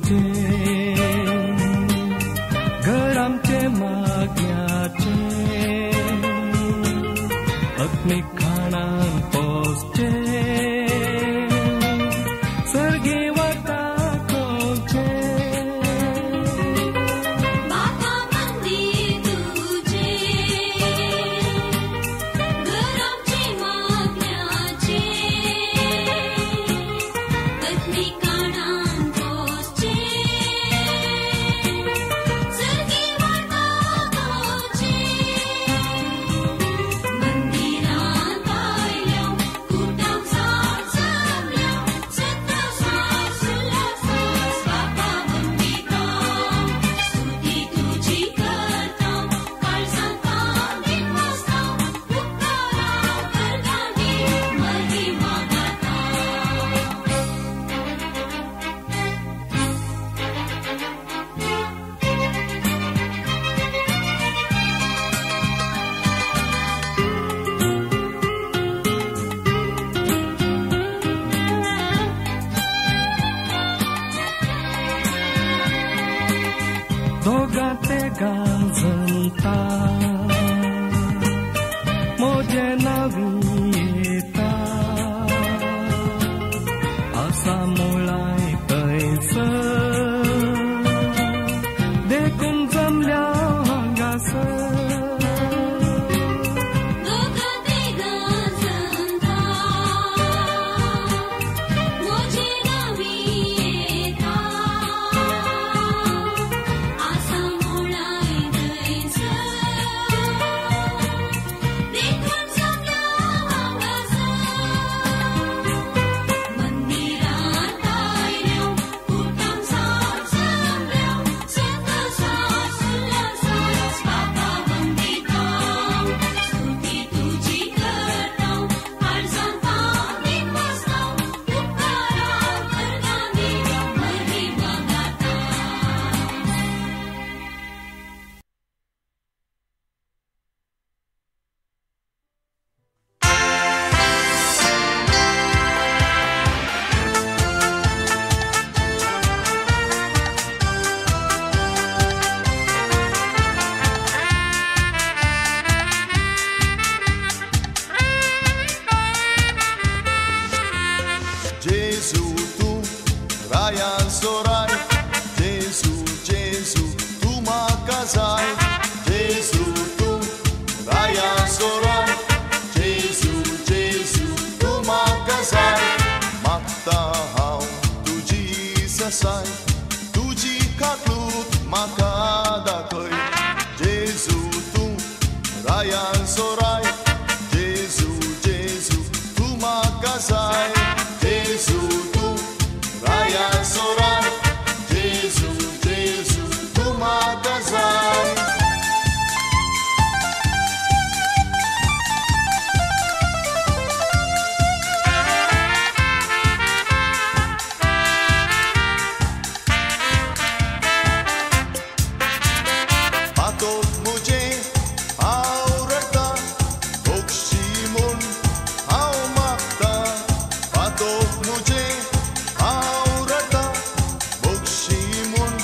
तुझें, घर आमचें मागण्याचें, अग्नी खाणान पोसचें, सर्गी वता कोचें. बापा मंदिर तुझें, घर आमचें मागण्याचें, अग्नी खाणान पोसचें, सर्गी वता कोचें. मंदिरांत आयल्या कुटां सार जमल्या, सतसास उल्हासास बापा वंदिता, स्तुती तुजी करता, काळजांत दिवसता, उपकारा करतानी महिमा गाता. दोगां तेगां जमता, म्हजें नांव येता, आसा मुळाय थंयसर, देखून जमल्या हांगासर. दोगां तेगां जमता, म्हजें नांव येता, आसा मुळाय थंयसर, देखून जमल्या हांगासर. मंदिरांत आयल्या कुटां सार जमल्या, सतसास उल्हासास बापा वंदिता, स्तुती तुजी करता, काळजांत दिवसता, उपकारा करतानी महिमा गाता. Gesù tu Ryan Sorai, Gesù Gesù tu makazai, Gesù tu Ryan Sorai, Gesù Gesù tu makazai, Makta hau tu Jesus ai, tuji kaklut makadakoi, Gesù tu Ryan Sorai, Gesù Gesù tu makazai, Gesù tu Ryan Sorai, Gesù Gesù tu makazai. Patot muje aurata, Okshimun au makta, Patot muje aurata, Bokshimun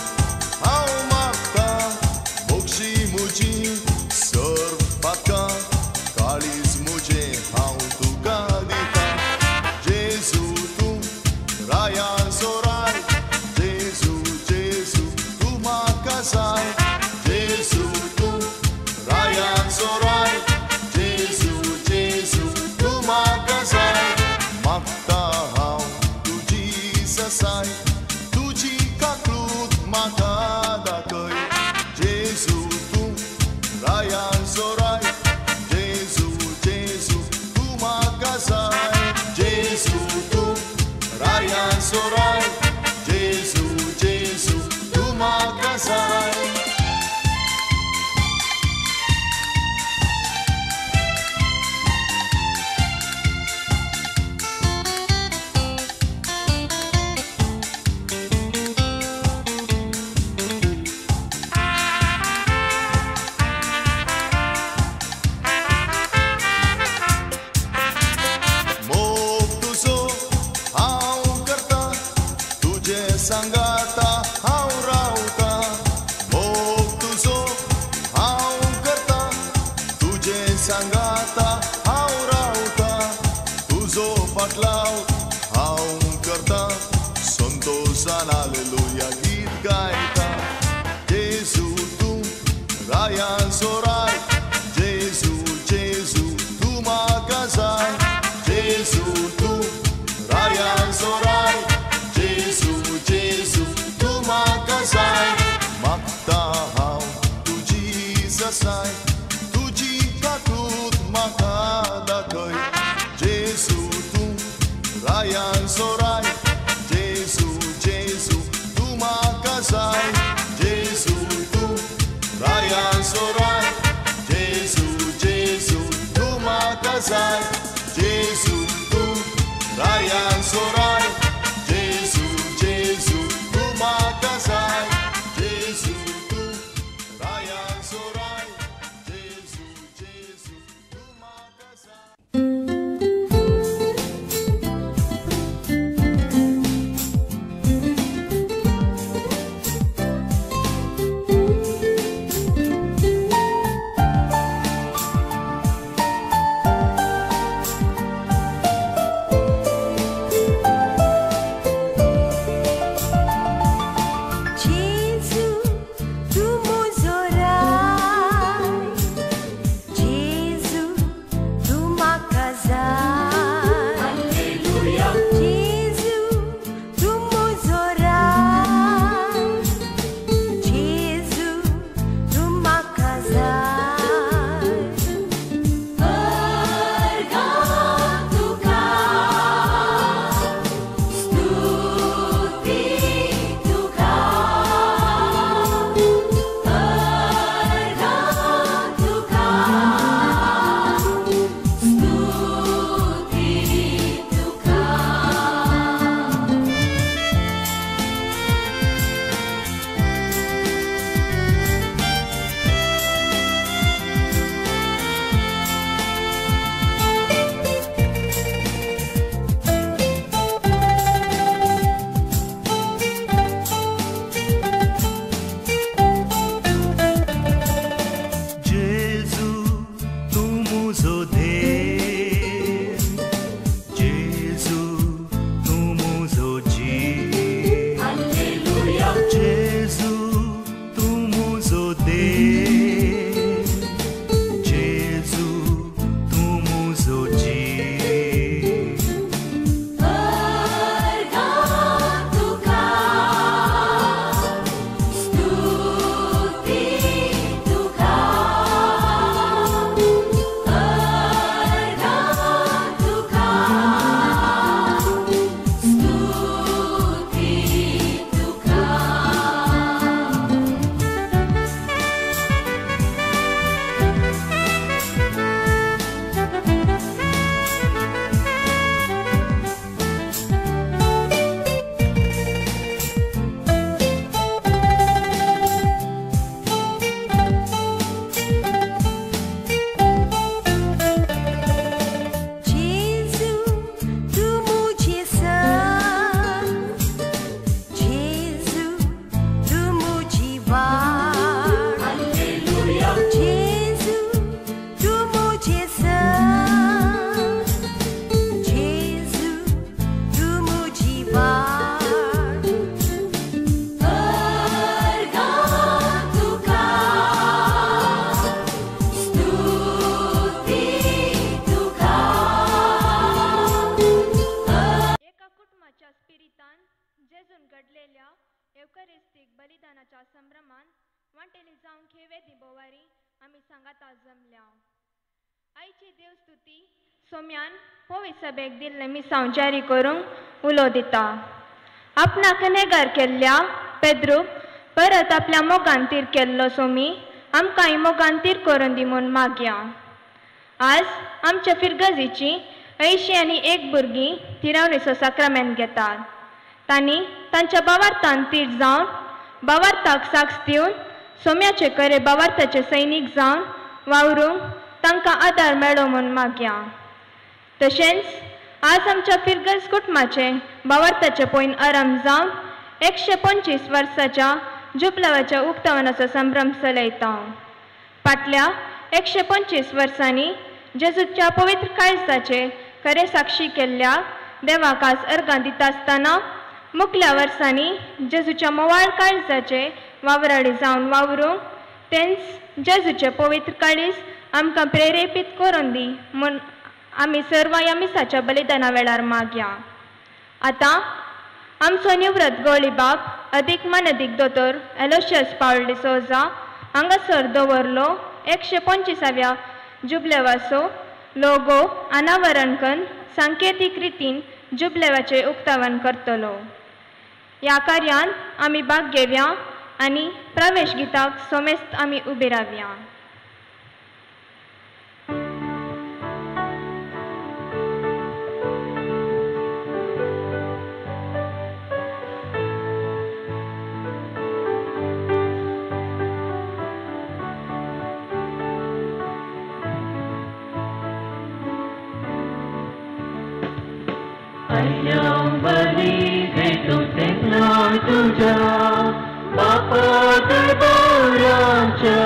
au makta, Bokshi muji sarpaka, Kalis muje hau tuka dita, Jesu tu Ryan Sorai, Jesu Jesu tu makazai, Jesu tu Ryan Sorai, Jesu Jesu tu makazai, Makta hau tu Jesus ai, tuji kaklut makadakoi, Jesu tu Ryan Sorai, Jesu Jesu tu makazai, Jesu tu Ryan Sorai, Jesu Jesu tu makazai. Mog tuzo हांव करता तुजे सांगाता hallelujah गीत गायता. जेजू तूं रायांचो राय, जेजू जेजू तूं म्हाका जाय. जेजू तूं रायांचो राय, जेजू जेजू तूं म्हाका जाय. मागता हांव तुजी जसाय, तुजी काकूत म्हाका दाखय. जेजू तूं रायांचो राय, जेजू जेजू तूं म्हाका जाय. जेजू तूं रायांचो राय, जेजू जेजू तूं म्हाका जाय. जेजू तूं रायांचो राय, जेजू जेजू तूं म्हाका जाय. जेजू तूं रायांचो राय, जेजू जेजू तूं म्हाका जाय. जेजू तूं म्हजो राय, जेजू तूं म्हाका जाय. जेजू तूं म्हजो राय, जेजू तूं म्हाका जाय. अर्गां तुका, स्तुती तुका, अर्गां तुका, स्तुती तुका. जेजू तूं म्हजो देव, जेजू तूं म्हजो जीव. जेजू तूं म्हजो देव, जेजू तूं म्हजो जीव. अर्गां तुका, स्तुती तुका, अर्गां तुका, स्तुती तुका. जेजू तूं म्हजें संग, जेजू तूं म्हजी वाट. जेजू तूं म्हजें संग, जेजू तूं म्हजी वाट. अर्गां तुका, स्तुती तुका. एका कुटुंबाच्या स्पिरितान जेजून घडलेल्या एवकरिस्तीक बलिदानाच्या संभ्रमान वांटेली जावंक हे वेदी बोवारी आमी सांगाता जमल्या. आयची देवस्तुती सोम्यान पोवी सभेक दिल्लें मिसांव जारी करूंक उलो दिता. आपणाक नेगार केल्ल्या पेद्रूक परत आपल्या मोगान तीर केल्लो सोमी आमकांय मोगान तीर करून दी म्हूण मागया. आज आमच्या फिरगजीची 81 भुरगीं तिरावणीचो साक्रामेंत घेतात. तांणी तांच्या बावार्थान तीर जावन बावार्थाक साक्ष दिवन सोम्याचे खरे बावार्थाचे सैनीक जावन वावरूंक तांकां आदार मेळो म्हूण मागया. तशेंच आज आमच्या फिरगज कुटुंबाचे बावार्थाचे पयन आराम जावन 125 वर्साच्या जुबलावाच्या उक्तावणाचो संभ्रम चलयता. फाटल्या 125 वर्सांनी जेजूच्या पवित्र काळजाचे खरे साक्षी केल्ल्या देवाक आज अर्गां दिता आसतना मुखल्या वर्सांनी जेजूच्या मोवाळ काळजाचे वावराडी जावन वावरूंक तेंच जेजूचे पवित्र काळीज आमकां प्रेरेपीत करून दी म्हूण आमी सर्व ह्या मिसाच्या बलिदाना वेळार मागया. आतां आमचो निवृत्त गोळी बाब अदीक मानदीक दोतोर एलोशियस पावल डिसोजा हांगासर दवरलो 125व्या जुबलेवाचो लोगो अनावरण करून सांकेतीक रितीन जुबलेवाचें उक्तावण करतलो. ह्या कार्यांत आमी भाग घेवया आनी प्रवेश गिताक सोमेस्त आमी उबी रावया. तुझ्या बापा दरबाराच्या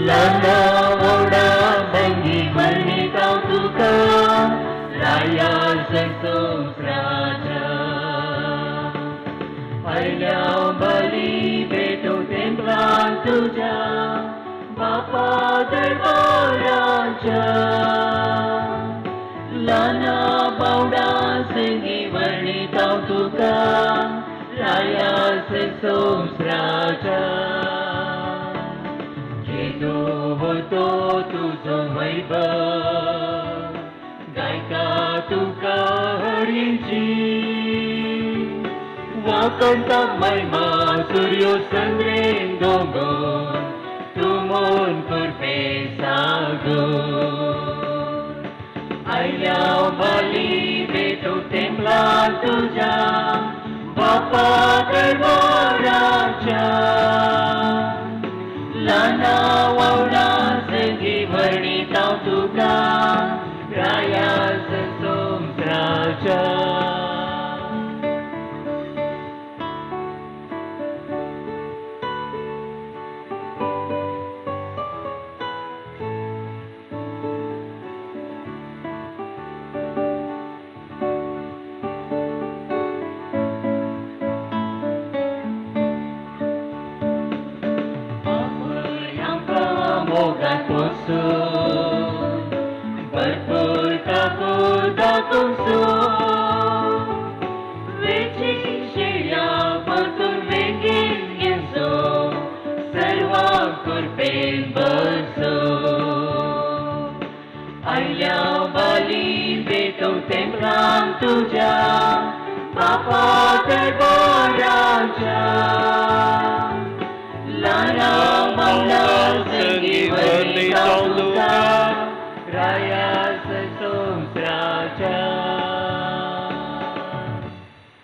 लाना ओडा भंगी वर्णिताव तुका राया संवसाराच्या आयल्या बली भेटू तेंपलान तुझ्या बापा दरबाराच्या लाना बावडा संगी वर्णिताव तुका राया संवसाराच्या जेदो होतो तुजो वैभव गायका तुका हरीची वाकंता महिमा सूर्यो संद्रेन दोंगर तुमोन कुरपे सागर आयल्या बली भेटू तेंपलान तुझ्या बापा दरबाराच्या लाना वावडा संगी वर्णिताव तुका राया संवसाराच्या. भरपूर कापूर दाखोवचो वेची शिळ्या परतून वेगीन घेवचो सर्वांक कुरपेन बसो आयल्या बली भेटूंक तेंपलान तुज्या बापा दरबाराच्या लाना बावडा संगी वर्णिताव तुका राया संवसाराच्या.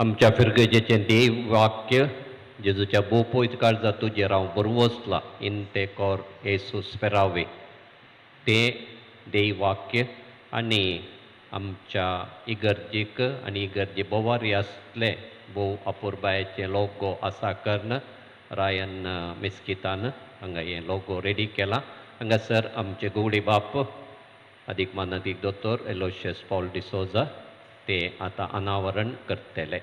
आमच्या फिरगजेचें देव वाक्य जेजूच्या बोपोयत काळजा तुजेर हांव बरवसला इन ते कॉर येसूस फेरावे तें देव वाक्य आनी आमच्या इगर्जेक आनी इगर्जे बोवारी आसले भोव अपुरबायेचें लोगो आसा कर्ण रायन मिस्कितान हांगा हें लोगो रेडी केलां. हांगासर आमचे गोवडी बाप अदीक मानादीक दोतोर एलोशियस पॉल डिसोजा ते आतां अनावरण करतले.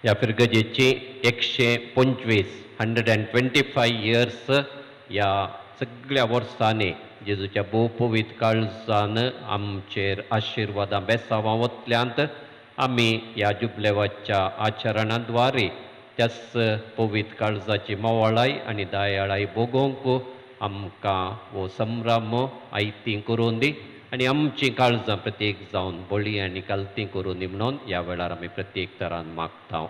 ह्या फिरगजेची 125 125 इयर्स ह्या सगळ्या वर्सांनी जेजूच्या भोव पवित्र काळजान आमचेर आशिर्वादां बेसावां वतल्यांत आमी ह्या जुबलेवाच्या आचरणाद्वारे त्याच पवित्र काळजाची मोवाळाय आनी दयाळाय भोगोवंक आमकां हो संभ्रम आयती करून दी आनी आमचीं काळजां प्रत्येक जावन बळी आनी कालती करून दी म्हणून ह्या वेळार आमी प्रत्येक तरान मागता.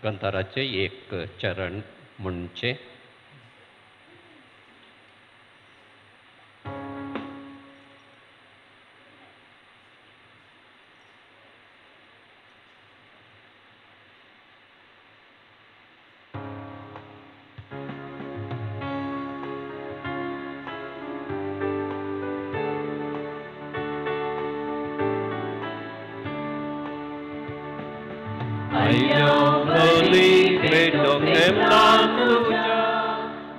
कंताराचे एक चरण म्हणचे आयल्या बली भेटोवंक तेंपलां तुज्या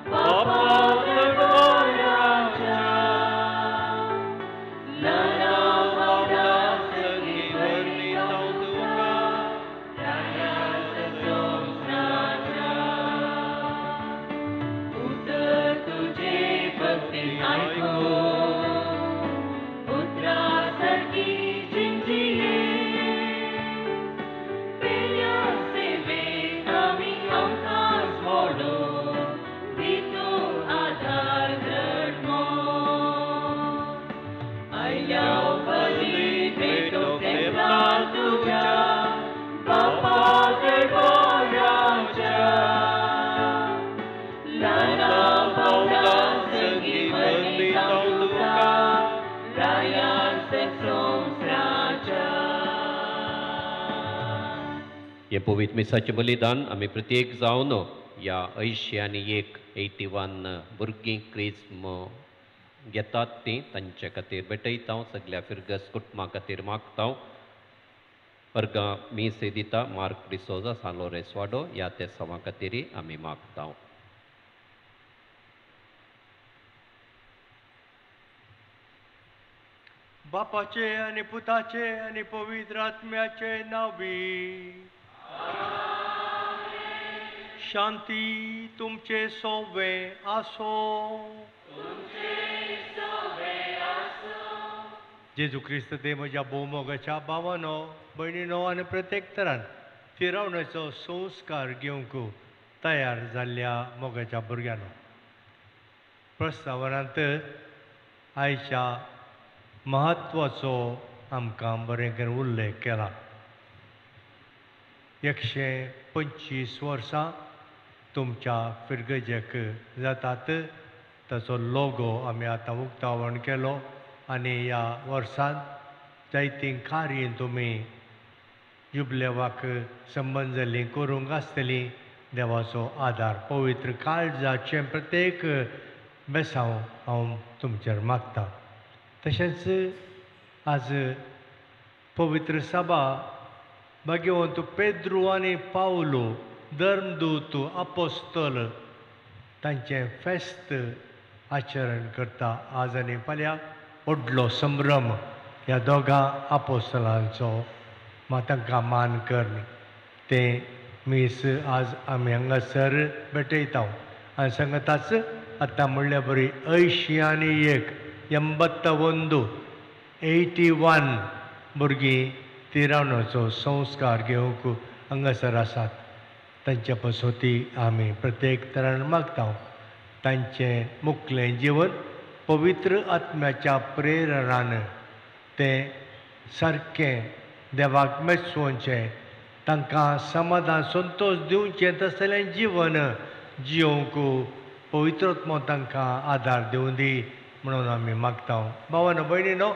बापा चडवो राजा ल्हाना वांगडा संगी वर्णितां तुका राया संवसाराच्या उतर तुजे भक्ती आयको उतरा सारकी जिंजिये पेल्या सेवेक आमी आमकां मोडो दितो आधार घडमो आयल्या बली भेटोवंक तेंपलां तुज्या बापा चडवो राजा ल्हाना वांगडा संगी वर्णितां तुका राया संवसाराच्या. हे पवित्र मिसाचें बलिदान आमी प्रत्येक जावन ह्या अंयशीं आनी एक 81 भुरगीं क्रिज्म घेतात तीं तांचे खातीर भेटयता. सगल्या फिरगस कुटुंबा खातीर मागता. वर्गां मीस दिता मार्क डिसोजा सालोरेस वाडो ह्या तेसांवा खातीर आमी मागता. बापाचे आनी पुताचे आनी पवित्र आत्म्याचे नांवी शांती तुमचे सोवे आसो. जेजू क्रिस्त ते म्हज्या भोवमोगाच्या भावानो भयणीनो आनी प्रत्येक तरान थिरावणेचो संस्कार घेवंक तयार जाल्ल्या मोगाच्या भुरग्यांनो, प्रस्तावनांत आयच्या म्हत्वाचो आमकां बरें करून उल्लेख केला. 125 वर्सां तुमच्या फिरगजेक जातात ताचो लोगो आमी आतां उक्तावण केलो आनी ह्या वर्सांत जायतीं कार्यां तुमी जुबलेवाक संबंद जाल्लीं करूंक आसतलीं. देवाचो आदार पवित्र काळजाचें प्रत्येक बेसांव हांव तुमचेर मागता. तशेंच आज पवित्र सभा भाग्यवंत पेद्रू आनी पावलो धर्मदूत आपोस्तल तांचें फेस्त आचरण करता. आज आनी फाल्यां व्हडलो संभ्रम ह्या दोगां आपोस्तलांचो तांकां मान करून तें मीस आज आमी हांगासर भेटयता. आनी सांगताच आतां म्हणल्या बरी 80 आनी 1 81 81 भुरगीं तिरावणाचो संस्कार घेवंक हांगासर आसात. तांच्या पसोती आमी प्रत्येक तरान मागता. तांचें मुखलें जिवन पवित्र आत्म्याच्या प्रेरणान तें सारकें देवाक मेचोवचें, तांकां समाधान संतोश दिवचें तसलें जिवन जियोवंक पवित्र आत्मो तांकां आदार दिवं दी म्हणून आमी मागता. भावानो भयणीनो,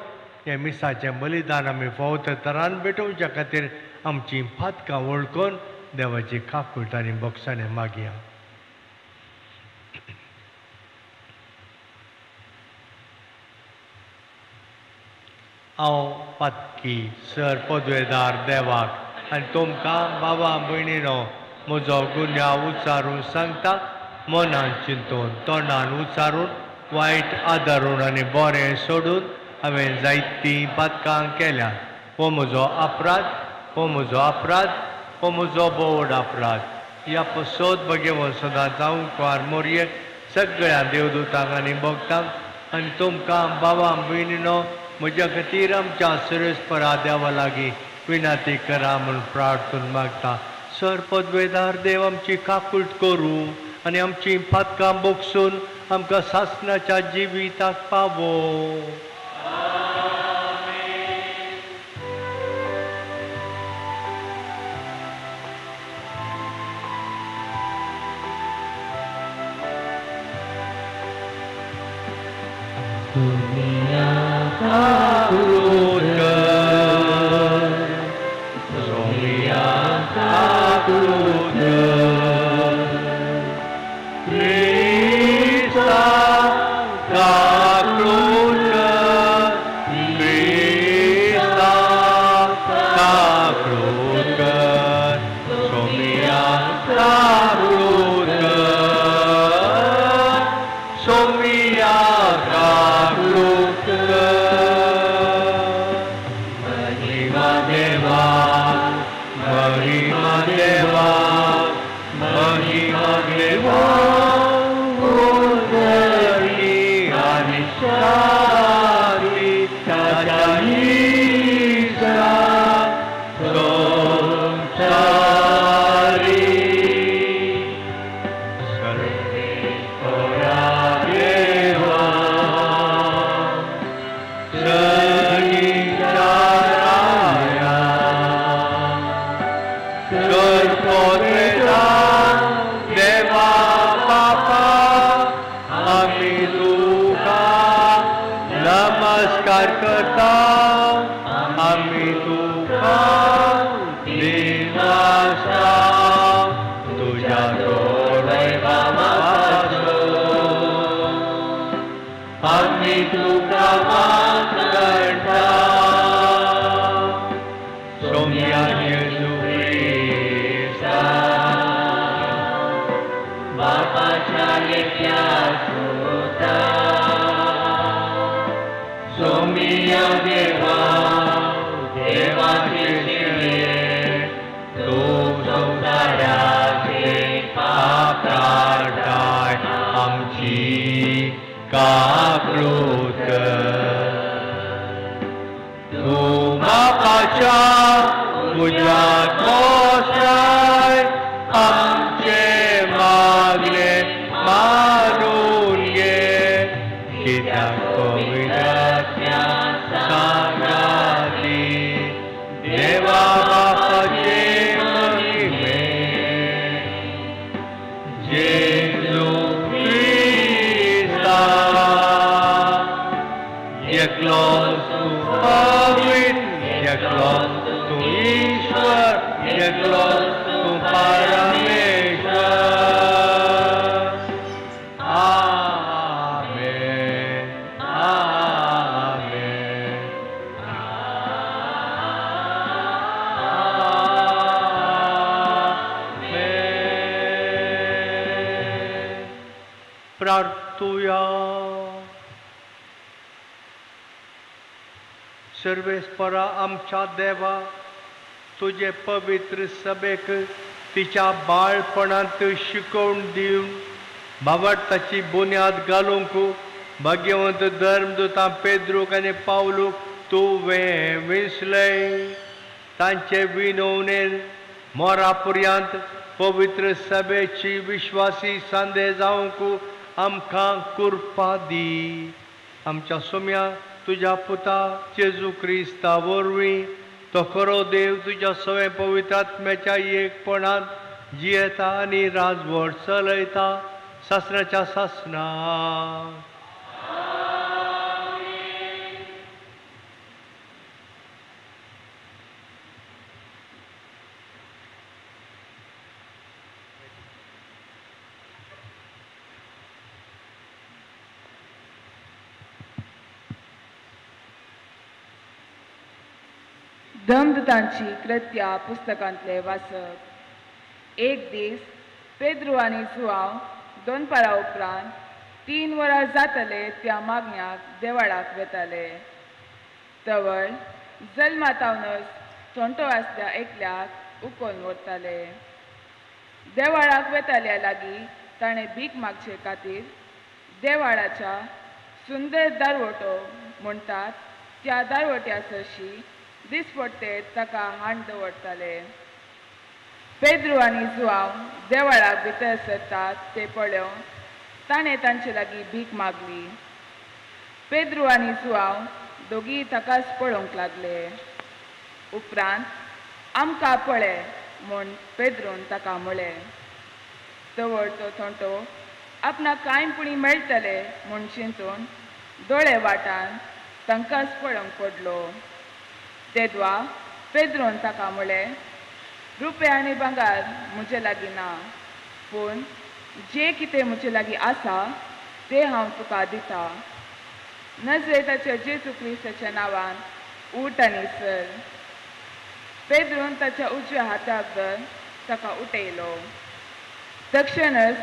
हें मिसाचें बलिदान आमी फावो त्या तरान भेटोवच्या खातीर आमचीं पातकां वळखून देवाची काकूट आनी बोगसाणें मागया. हांव पातकी सर पदवेदार देवाक आनी तुमकां बाबा भयणीनो म्हजो गुन्यांव उच्चारून सांगता. मनान चिंतून तोंडान उच्चारून वायट आदारून आनी बरें सोडून हांवें जायतीं पातकां केल्यात. हो म्हजो अपराध, हो म्हजो अपराध, हो म्हजो बोड अपराध. ह्या पसोत भगेवन सदां जावंक मोरयेक सगळ्या देवदूतांक आनी भक्तांक आनी तुमकां बाबा भयणीनो म्हज्या खातीर आमच्या सुरेशपरा देवा लागीं विनंती करा म्हूण प्रार्थून मागता. सर पदवेदार देव आमची काकूट करूं आनी आमची पातकां बोगसून आमकां सासणाच्या जिविताक पावो. सोमिया काकूत महिमा देवा महिमा देवा महिमा देवा उदरी आनी शांती ताच्या इसा संसारी सर्वेश्वरा देवा सगळीच्या राया सर्वोत्तरा देवा बापा आमी तुका नमस्कार करता आमी तुका दिनासा तुज्या गोडवैभवाचो आमी तुका मान करता सोम्या जेजू क्रिस्ता बापाच्या एकल्या सुता सोमिया देवा देवाचे शिवे तूं संवसाराचे पाप काडटाय आमची काकूत तूं बापाच्या उज्यात बसाय आमचे मागणे मानून घे कित्याक पवित्रात्म्या सांगाती देवा बापाचे महिमे जेजू क्रिस्ता एकलो तूं पवित्र एकलो तूं ईश्वर एकलो तूं परमेश्वर आमेन आमेन आमेन प्रार्थुया. सर्वेस्परा आमच्या देवा तुजे पवित्र सभेक तिच्या बाळपणांत शिकोवन दिवन भावार्थाची बुन्याद घालूंक भाग्यवंत धर्मदूतां पेद्रूक आनी पावलूक तुवें विसलय तांचे विनवणेन मोरा पर्यंत पवित्र सभेची विश्वासी सांदे जावंक आमकां कृपा दी. आमच्या सोम्या तुज्या पुता जेजू क्रिस्ता वरवीं तो खरो देव तुज्या सगळ्या पवित्र आत्म्याच्या एकपणांत जियेता आनी राजवट चलयता सासणाच्या सासणाक. धर्मदूतांची कृत्या पुस्तकांतले वाचप. एक दीस पेद्रू आनी जुआंव दोनपारा उपरांत 3 वरां जातले त्या मागण्याक देवाळाक वेताले. तवळ जल्मातावनच थोंटो आसल्या एकल्याक उकोवन व्हरताले. देवाळाक वेताल्या लागीं ताणें भीक मागचे खातीर देवाळाच्या सुंदर दारवटो म्हणटात त्या दारवट्या सरशी दिसपडटे ताका हांड दवरताले. पेद्रू आनी जुआंव देवाळाक भितर सरतात ते पळोवन ताणें तांचे लागीं भीक मागली. पेद्रू आनी जुआंव दोगीय ताकाच पळोवंक लागले. उपरांत आमकां पळय म्हूण पेद्रून ताका म्हळें. तवळ तो थोंटो आपणाक कांय पुणी मेळटले म्हूण चिंतून दोळे वाटान तांकांच पळोवंक पडलो. तेद्वा पेद्रून ताका म्हळें, रुपया आनी भांगर म्हजे लागीं ना, पूण जें कितें म्हजे लागीं आसा तें हांव तुका दिता. नजरेताच्या जेजू क्रिस्ताच्या नांवान उठ आनी सर. पेद्रून ताच्या उजव्या हाताक धरून ताका उठयलो. तक्षणच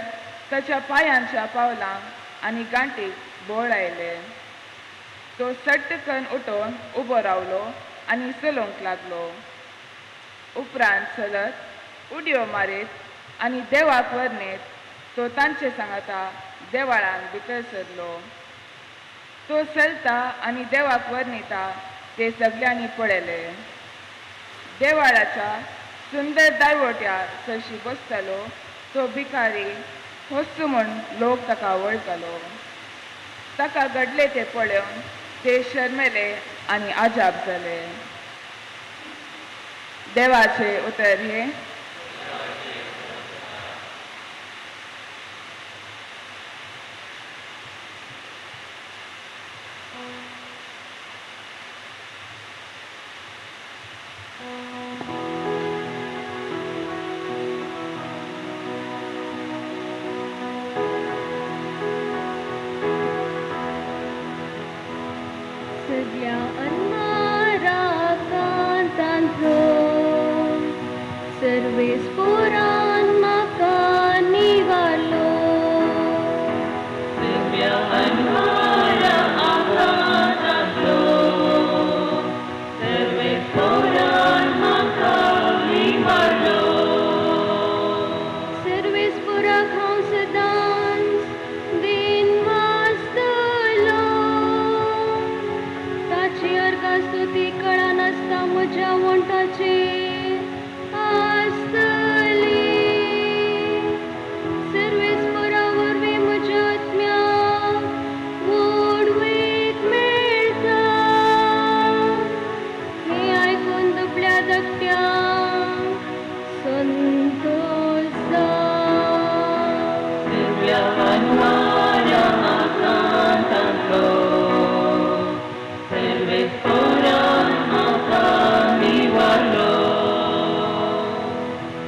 ताच्या पांयांच्या पावलांक आनी गांठीक बळ आयलें. तो सट्टकन उठोवन उबो रावलो आनी चलोवंक लागलो. उपरांत चलत उडयो मारीत आनी देवाक वर्णीत तो तांचे सांगाता देवाळान भितर सरलो. तो चलता आनी देवाक वर्णिता ते सगल्यांनी पळयले. देवाळाच्या सुंदर दारवट्या सरशी बसतालो तो भिकारी होस्सू म्हूण लोक ताका वळखतालो. ताका घडले ते पळोवन ते शर्मेले आनी आजाप जाले. देवाचे उतर हे. सगळ्या अन्नाराकांतांतलो सर्वेस्पोरान म्हाका निवारलो. सगळ्या अन्नारा आकांतांतलो सर्वेस्पोरान म्हाका निवारलो. सर्वेस्पोराक हांव सदांच दिन वाचतलो. ताची अर्गां स्तुती कळनासता म्हज्या वण्टाचेर आसतली. सर्वेस्पोरा वरवीं म्हज्या आत्म्याक व्हडवीक मेळटा. हें आयकून दुबळ्या धाकट्यांक संतोश जाता. सगळ्या अन्नारा आकांतांतलो सर्वेस्पोरान म्हाका निवारलो.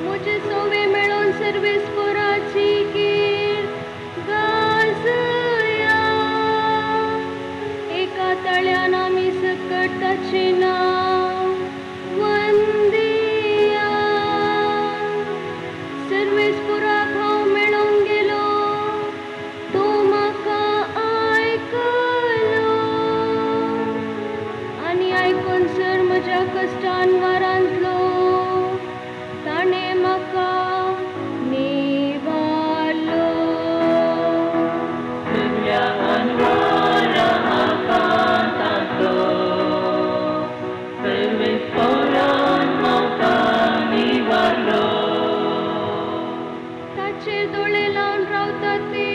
म्हजे सोवे मेळोन सर्वेस्पोराची कीर्त गाजया. एका ताळ्यान आमी सकट ताचें नांव वंदिया. सर्वेस्पोराक हांव मेळोंक गेलो, तो म्हाका आयकलो. आनी आयकून सर म्हज्या कश्टान वारांतलो ताणें म्हाका निवारलो. सगळ्या अन्नारा आकांतांतलो सर्वेस्पोरान म्हाका निवारलो. ताचेर दोळे लावन रावता ते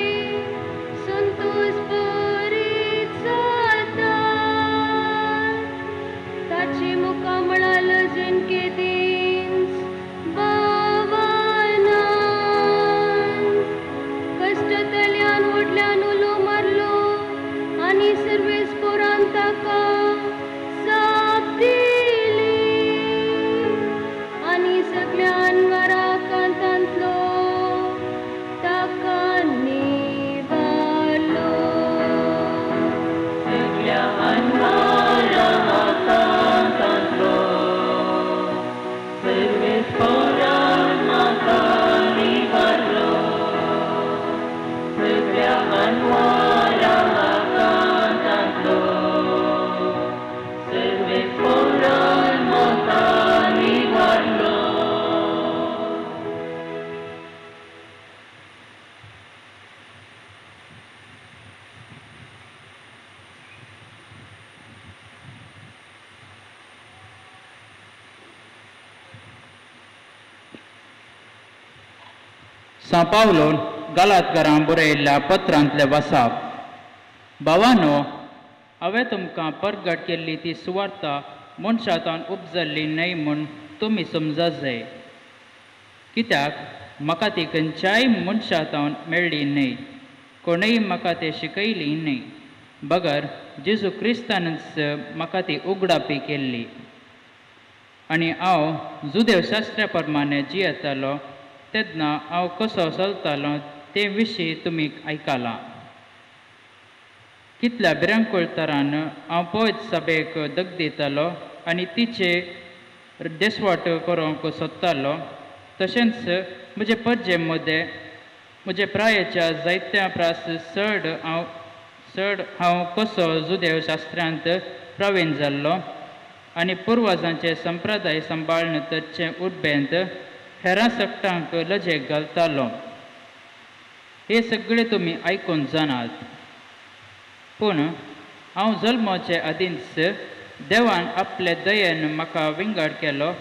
संतोश बरीत जाता. ताची मुखामळां लजेन केदींच बावनात. कश्टतल्यान व्हडल्यान उलो मारलो आनी सर्वेस्पोरान ताका जाप दिली. आनी सगळ्या अनवरा कांतांतलो ताका निवारलो. सगळ्या अन्नारा आकांतांतलो सर्वेस्पोरान म्हाका निवारलो. सगळ्या अन्नारा आकांतांतलो सर्वेस्पोरान म्हाका निवारलो. सां पावलोन गालातकारां बरयल्ल्या पत्रांतले वसाप. भावानो, हांवें तुमकां परगट केल्ली ती सुवार्ता मनशांतान उपजल्ली न्हय म्हूण तुमी समजा जाय. कित्याक म्हाका ती खंयच्याय मनशांतावन मेळ्ळी न्हय, कोणूय म्हाका तें शिकयली न्हय, बगर जेजू क्रिस्तानच म्हाका ती उगडापी केल्ली. आनी हांव जुदेव शास्त्रा प्रमाणे जियेतालो तेन्ना हांव कसो चलतालो ते विशीं तुमी आयकलां. कितल्या भिरांकूळ तरान हांव पयत सभेक दगदितालो आनी तिचे देसवाट करूंक सोदतालो. तशेंच म्हजे परजे मदें म्हजे प्रायेच्या जायत्या प्रास चड हांव चड हांव कसो जुदेव शास्त्रांत प्रवीण जाल्लो आनी पुर्वजांचे संप्रदाय सांबाळून ताचे उड्बेंत हेरां सगटांक लजेक घालतालो. हे सगळे तुमी आयकून जाणात. पूण हांव जल्माचे आदींच देवान आपले दयेन म्हाका विंगड केलो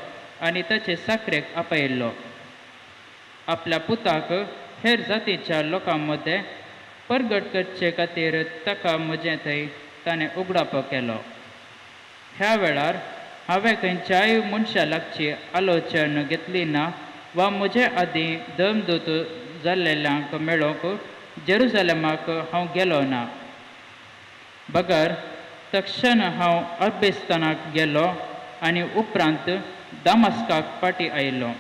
आनी ताचे साखरेक आपयल्लो. आपल्या पुताक हेर जातीच्या लोकां मदें परगट करचे खातीर ताका म्हजें थंय ताणें उगडापो केलो. ह्या वेळार हांवें खंयच्याय मनशा लागची आलोचन घेतली ना वा म्हजे आदीं धर्मदूत जाल्लेल्यांक मेळोवंक जेरुजलेमाक हांव गेलो ना. बगर तक्षण हांव अरबिस्तानाक गेलो आनी उपरांत दामास्काक फाटीं आयलो.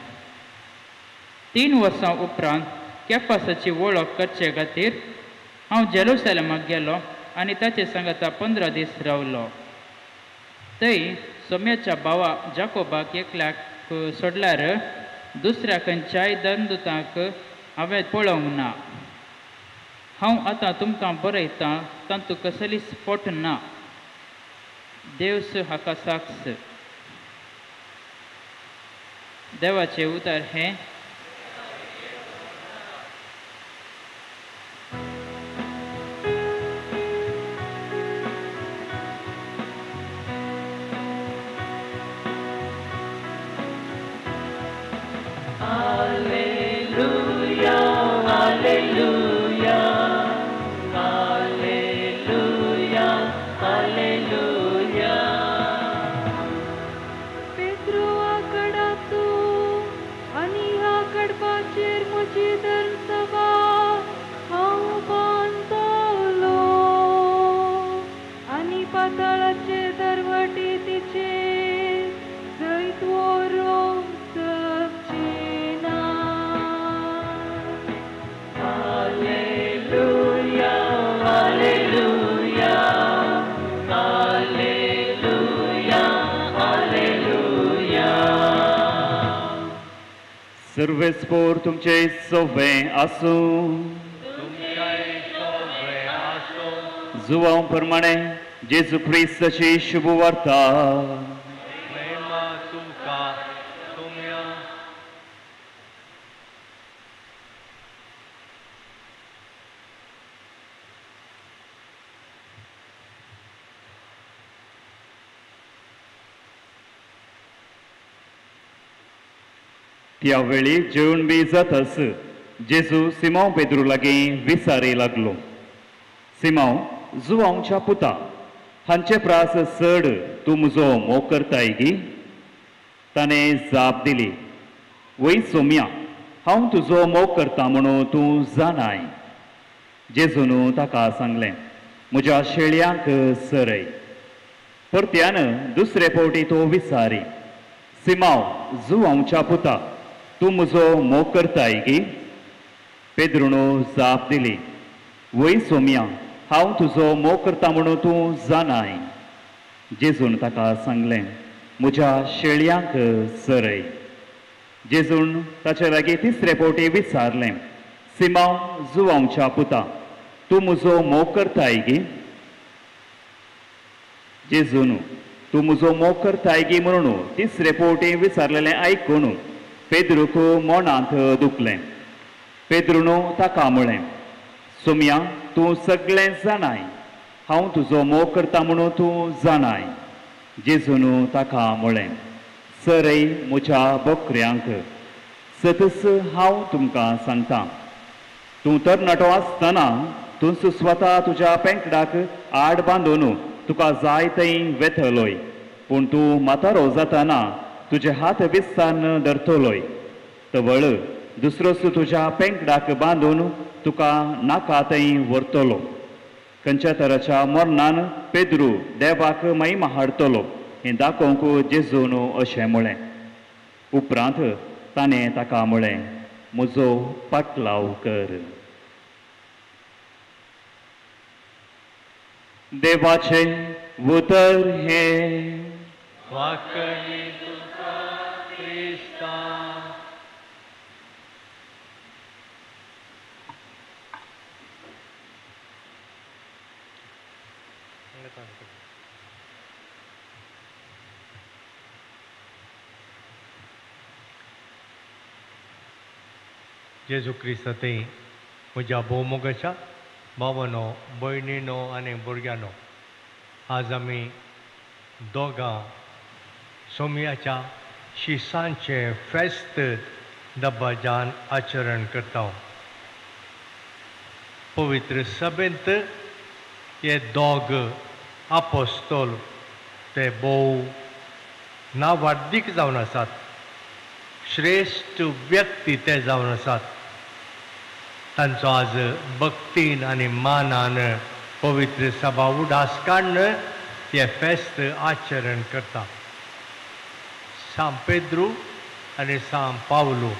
3 वर्सां उपरांत केफासाची वळख करचे खातीर हांव जेरुसलेमाक गेलो आनी ताचे सांगाता 15 दीस रावलो. थंय सोम्याच्या भावा जाकोबाक एकल्याक सोडल्यार दुसऱ्या खंयच्याय धर्मदूतांक हांवें पळोवंक ना. हांव आतां तुमकां बरयतां तातूंत कसलीच फट ना. देवस हाका साक्ष. देवाचें उतर हें. सर्वेस्पोर तुमचे सोवे आसूं. जुवांव प्रमाणे जेजू क्रिस्ताची शुभ वार्ता. त्यावेळी जेवण बी जाताच जेजू सिमांव पेद्रू लागीं विसारी लागलो. सिमांव जुवांवच्या पुता, हांचे प्रास चड तूं म्हजो मोग करताय गी? ताणें जाप दिली, वय सोम्या, हांव तुजो मोग करता म्हणून तूं जाणाय. जेजून ताका सांगलें, म्हज्या शेळयांक सरय. परत्यान दुसरे फावटी तो विसारी, सिमांव जुवांवच्या पुता, तूं म्हजो मोग करताय गी? पेद्रून जाप दिली, वय सोम्या, हांव तुजो मोग करता म्हणून तूं जाणाय. जेजून ताका सांगलें, म्हज्या शेळयांक सरय. जेजून ताचे लागीं तिसरे फावटी विचारलें, सिमांव जुवांवच्या पुता, तूं म्हजो मोग करताय गी? जेजून तूं म्हजो मोग करताय गी म्हणून तिसरे फावटी विचारलेलें आयकून पेद्रूक मनांत दुखलें. पेद्रून ताका म्हळें, सोम्या, तूं सगळें जाणाय, हांव तुजो मोग करता म्हणून तूं जाणाय. जेजून ताका म्हळें, सरय म्हज्या बकऱ्यांक. सतच हांव तुमकां सांगता, तूं तरणाटो आसतना तूंच स्वता तुज्या पेंकडाक आड बांदून तुका जाय थंय वेतलोय, पूण तूं म्हातारो जाताना तुजे हात विस्तान धरतलोय, तवळ दुसरोच तुज्या पेंकडाक बांदून तुका नाका थंय व्हरतलो. खंयच्या तराच्या मरणान पेद्रू देवाक महिमा हाडटलो हें दाखोवंक जेजून अशें म्हळें. उपरांत ताणें ताका म्हळें, म्हजो पाटलाव कर. देवाचें उतर हें. सांगातान करूया. जेजू क्रिस्त थंय म्हज्या भोवमोगाच्या भावानो, भयणीनो आनी भुरग्यांनो, आज आमी दोगां सोमयाच्या शिसांचें फेस्त दबाज्यान आचरण करता. पवित्र सभेंत हे दोग आपोस्तोल ते भोव नावार्दीक जावन आसात, श्रेश्ठ व्यक्ती ते जावन आसात. तांचो आज भक्तीन आनी मानान पवित्र सभा उडास काडून हे फेस्त आचरण करता. सांत पेद्रू आनी सांत पावलू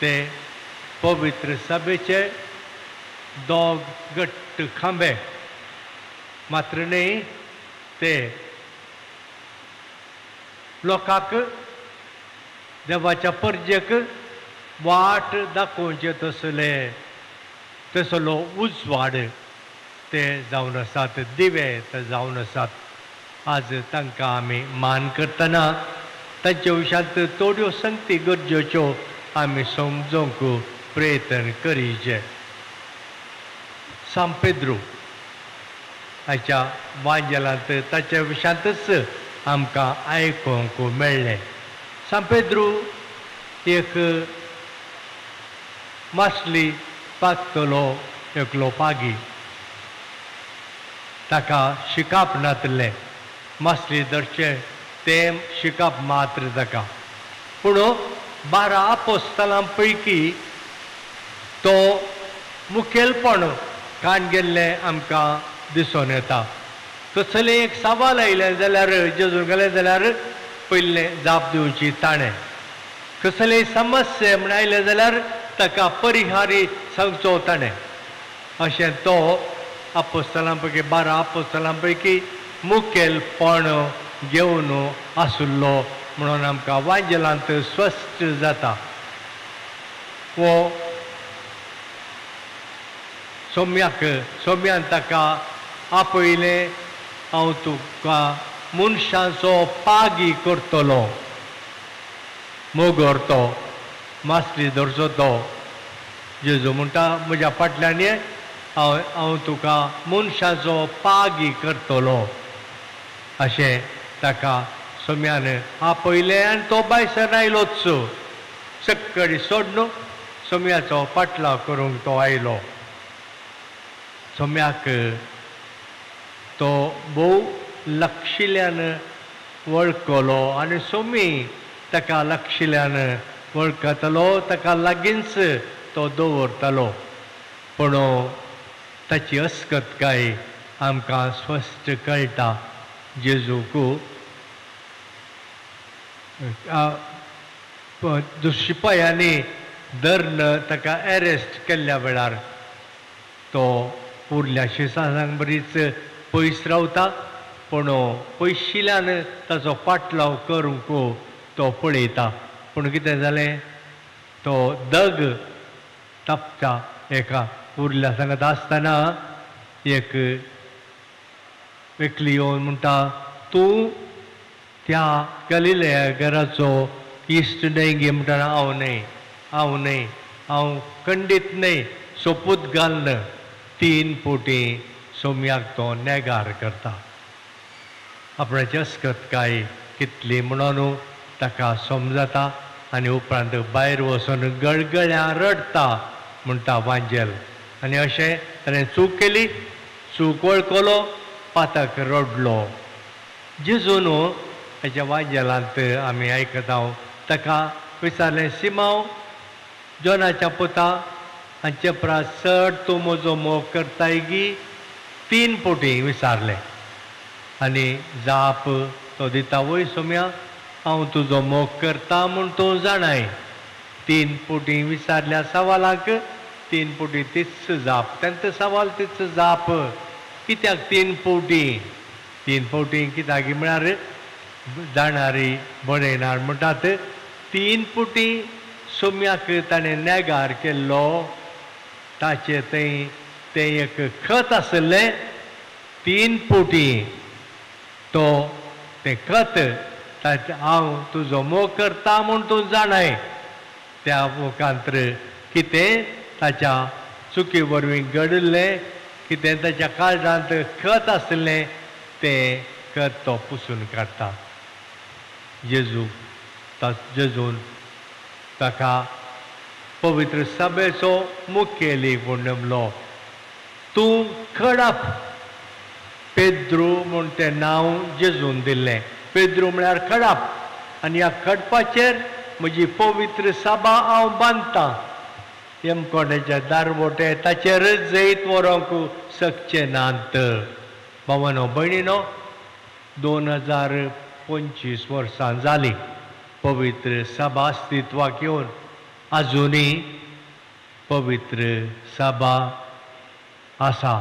ते पवित्र सभेचे दोग घट्ट खांबे मात्र न्हय, ते लोकांक देवाच्या परजेक वाट दाखोवचे तसले तसलो उजवाड ते जावन आसात, दिवे ते जावन आसात. आज तांकां आमी मान करतना तांच्या विशांत थोड्यो संगती गरजेच्यो आमी समजूंक प्रयत्न करीचे. सांत पेद्रू हाच्या वांजेलांत ताच्या विशांतच आमकां आयकूंक मेळ्ळें. सांत पेद्रू एक मासली पागतलो एकलो पागी, ताका शिकाप नातलें, मासली धरचें तें शिकाप मात्र ताका. पूण 12 आपोस्तलां पैकी तो मुखेलपण काण गेल्लें आमकां दिसून येता. कसलें एक सवाल आयलें जाल्यार जेजून गेलें जाल्यार पयलें जाप दिवची ताणें, कसलेय समस्या म्हण आयलें जाल्यार ताका परिहारी सांगचो ताणें. अशें तो आपोस्तलां पैकी 12 आपोस्तलां पैकी मुखेलपण घेवन आशिल्लो म्हणून आमकां वांजेलांत स्पश्ट जाता. वो सोम्याक सोम्यान ताका आपयलें, हांव तुका मनशांचो पागी करतलो. मोगोर तो मासली धरचो तो. जेजू म्हणटा म्हज्या फाटल्यान ये, हांव तुका मनशाचो पागी करतलो अशें ताका सोम्यान आपयलें आनी तो भायसर आयलोच. सक्कडी सोडून सोम्याचो पाटलाव करूंक तो आयलो. सोम्याक तो भोव लक्षिल्यान वळखलो आनी सोमी ताका लक्षिल्यान वळखतलो, ताका लागींच तो दवरतालो. पूण ताची अस्कतकाय आमकां स्पश्ट कळटा. जेजूक शिपायांनी धरून ताका एरेस्ट केल्ल्या वेळार तो उरल्या शिसांक बरीच पयस रावता, पूण पयशिल्ल्यान ताचो पाटलाव करूंक तो पळयता. पूण कितें जालें, तो दग तापता एका उरल्या सांगत आसतना एक एकली येवन म्हणटा, तूं त्या गलिलेया घराचो इश्ट न्हय गे? म्हणटा, हांव न्हय, हांव न्हय, हांव खंडीत न्हय. सोपूत घालून 3 फावटी सोम्याक तो नेगार करता. आपणाची अस्कतकाय कितली म्हणून ताका समजता आनी उपरांत भायर वचून गळगळ्यां रडटा म्हणटा वांजेल. आनी अशें ताणें चूक केली, चूक वळखलो, पातक रडलो. जेजून हाच्या वांजेलांत आमी आयकता ताका विचारलें, सिमांव जॉनाच्या पुता, हांचे परस चड तूं म्हजो मोग करताय गी? 3 फावटी विचारलें आनी जाप तो दिता, वय सोम्या, हांव तुजो मोग करता म्हूण तूं जाणाय. 3 फावटी विचारल्या सवालाक 3 फावटी तीच जाप, तांचो सवाल तीच जाप. कित्याक 3 फावटी? 3 फावटी कित्याक म्हळ्यार जाणारी बरयणार म्हणटात 3 फावटी सोम्याक ताणें नेगार केल्लो. ताचें थंय तें एक खत आसलें, 3 पोटी तो तें खत हांव तुजो मोग करता म्हूण तूं जाणाय. त्या मुखांत्र कितें ताच्या चुकी वरवीं घडिल्लें, कितें ताच्या काळजांत खत आशिल्लें तें खत तो पुसून काडटा. जेजू जेजून ताका पवित्र सभेचो मुखेली म्हूण नेमलो. तूं खडप पेद्रू म्हूण तें नांव जेजून दिल्लें. पेद्रू म्हळ्यार खडप आनी ह्या खडपाचेर म्हजी पवित्र सभा हांव बांदतां. यमकोंड्याच्या दारवोटे ताचेरच जैत व्हरूंक शकचे नात. भावानो भयणीनो, 2025 वर्सां जालीं पवित्र सभा अस्तित्वाक येवन आजुनूय पवित्र सभा आसा,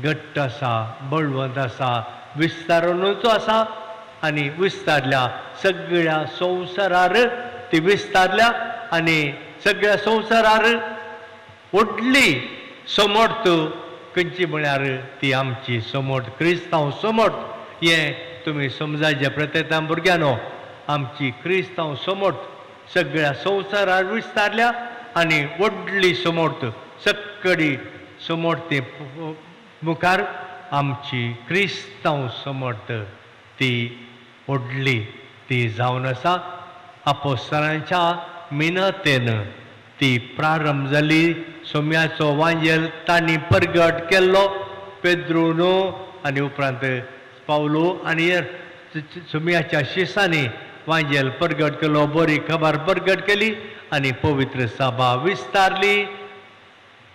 घट्ट आसा, बळवंत आसा, विस्तारुनूच आसा आनी विस्तारल्या सगळ्या संवसारार ती विस्तारल्या आनी सगळ्या संवसारार व्हडली समर्थ खंयची म्हळ्यार ती आमची समर्थ क्रिस्तांव समर्थ. हें तुमी समजायचे प्रत्येकान भुरग्यांनो, आमची क्रिस्तांव समर्थ सगळ्या संवसारार विस्तारल्या आनी व्हडली समर्थ सक्कडी समर्थे मुखार आमची क्रिस्तांव समर्थ ती व्हडली ती जावन आसा. आपोस्तलांच्या मिनतेन ती प्रारंभ जाली. सोम्याचो वांजेल तांणी परगट केल्लो पेद्रूनो आनी उपरांत पावलो आनी सोम्याच्या शिसांनी वांजेल परगट केलो, बरी खबर परगट केली आनी पवित्र सभा विस्तारली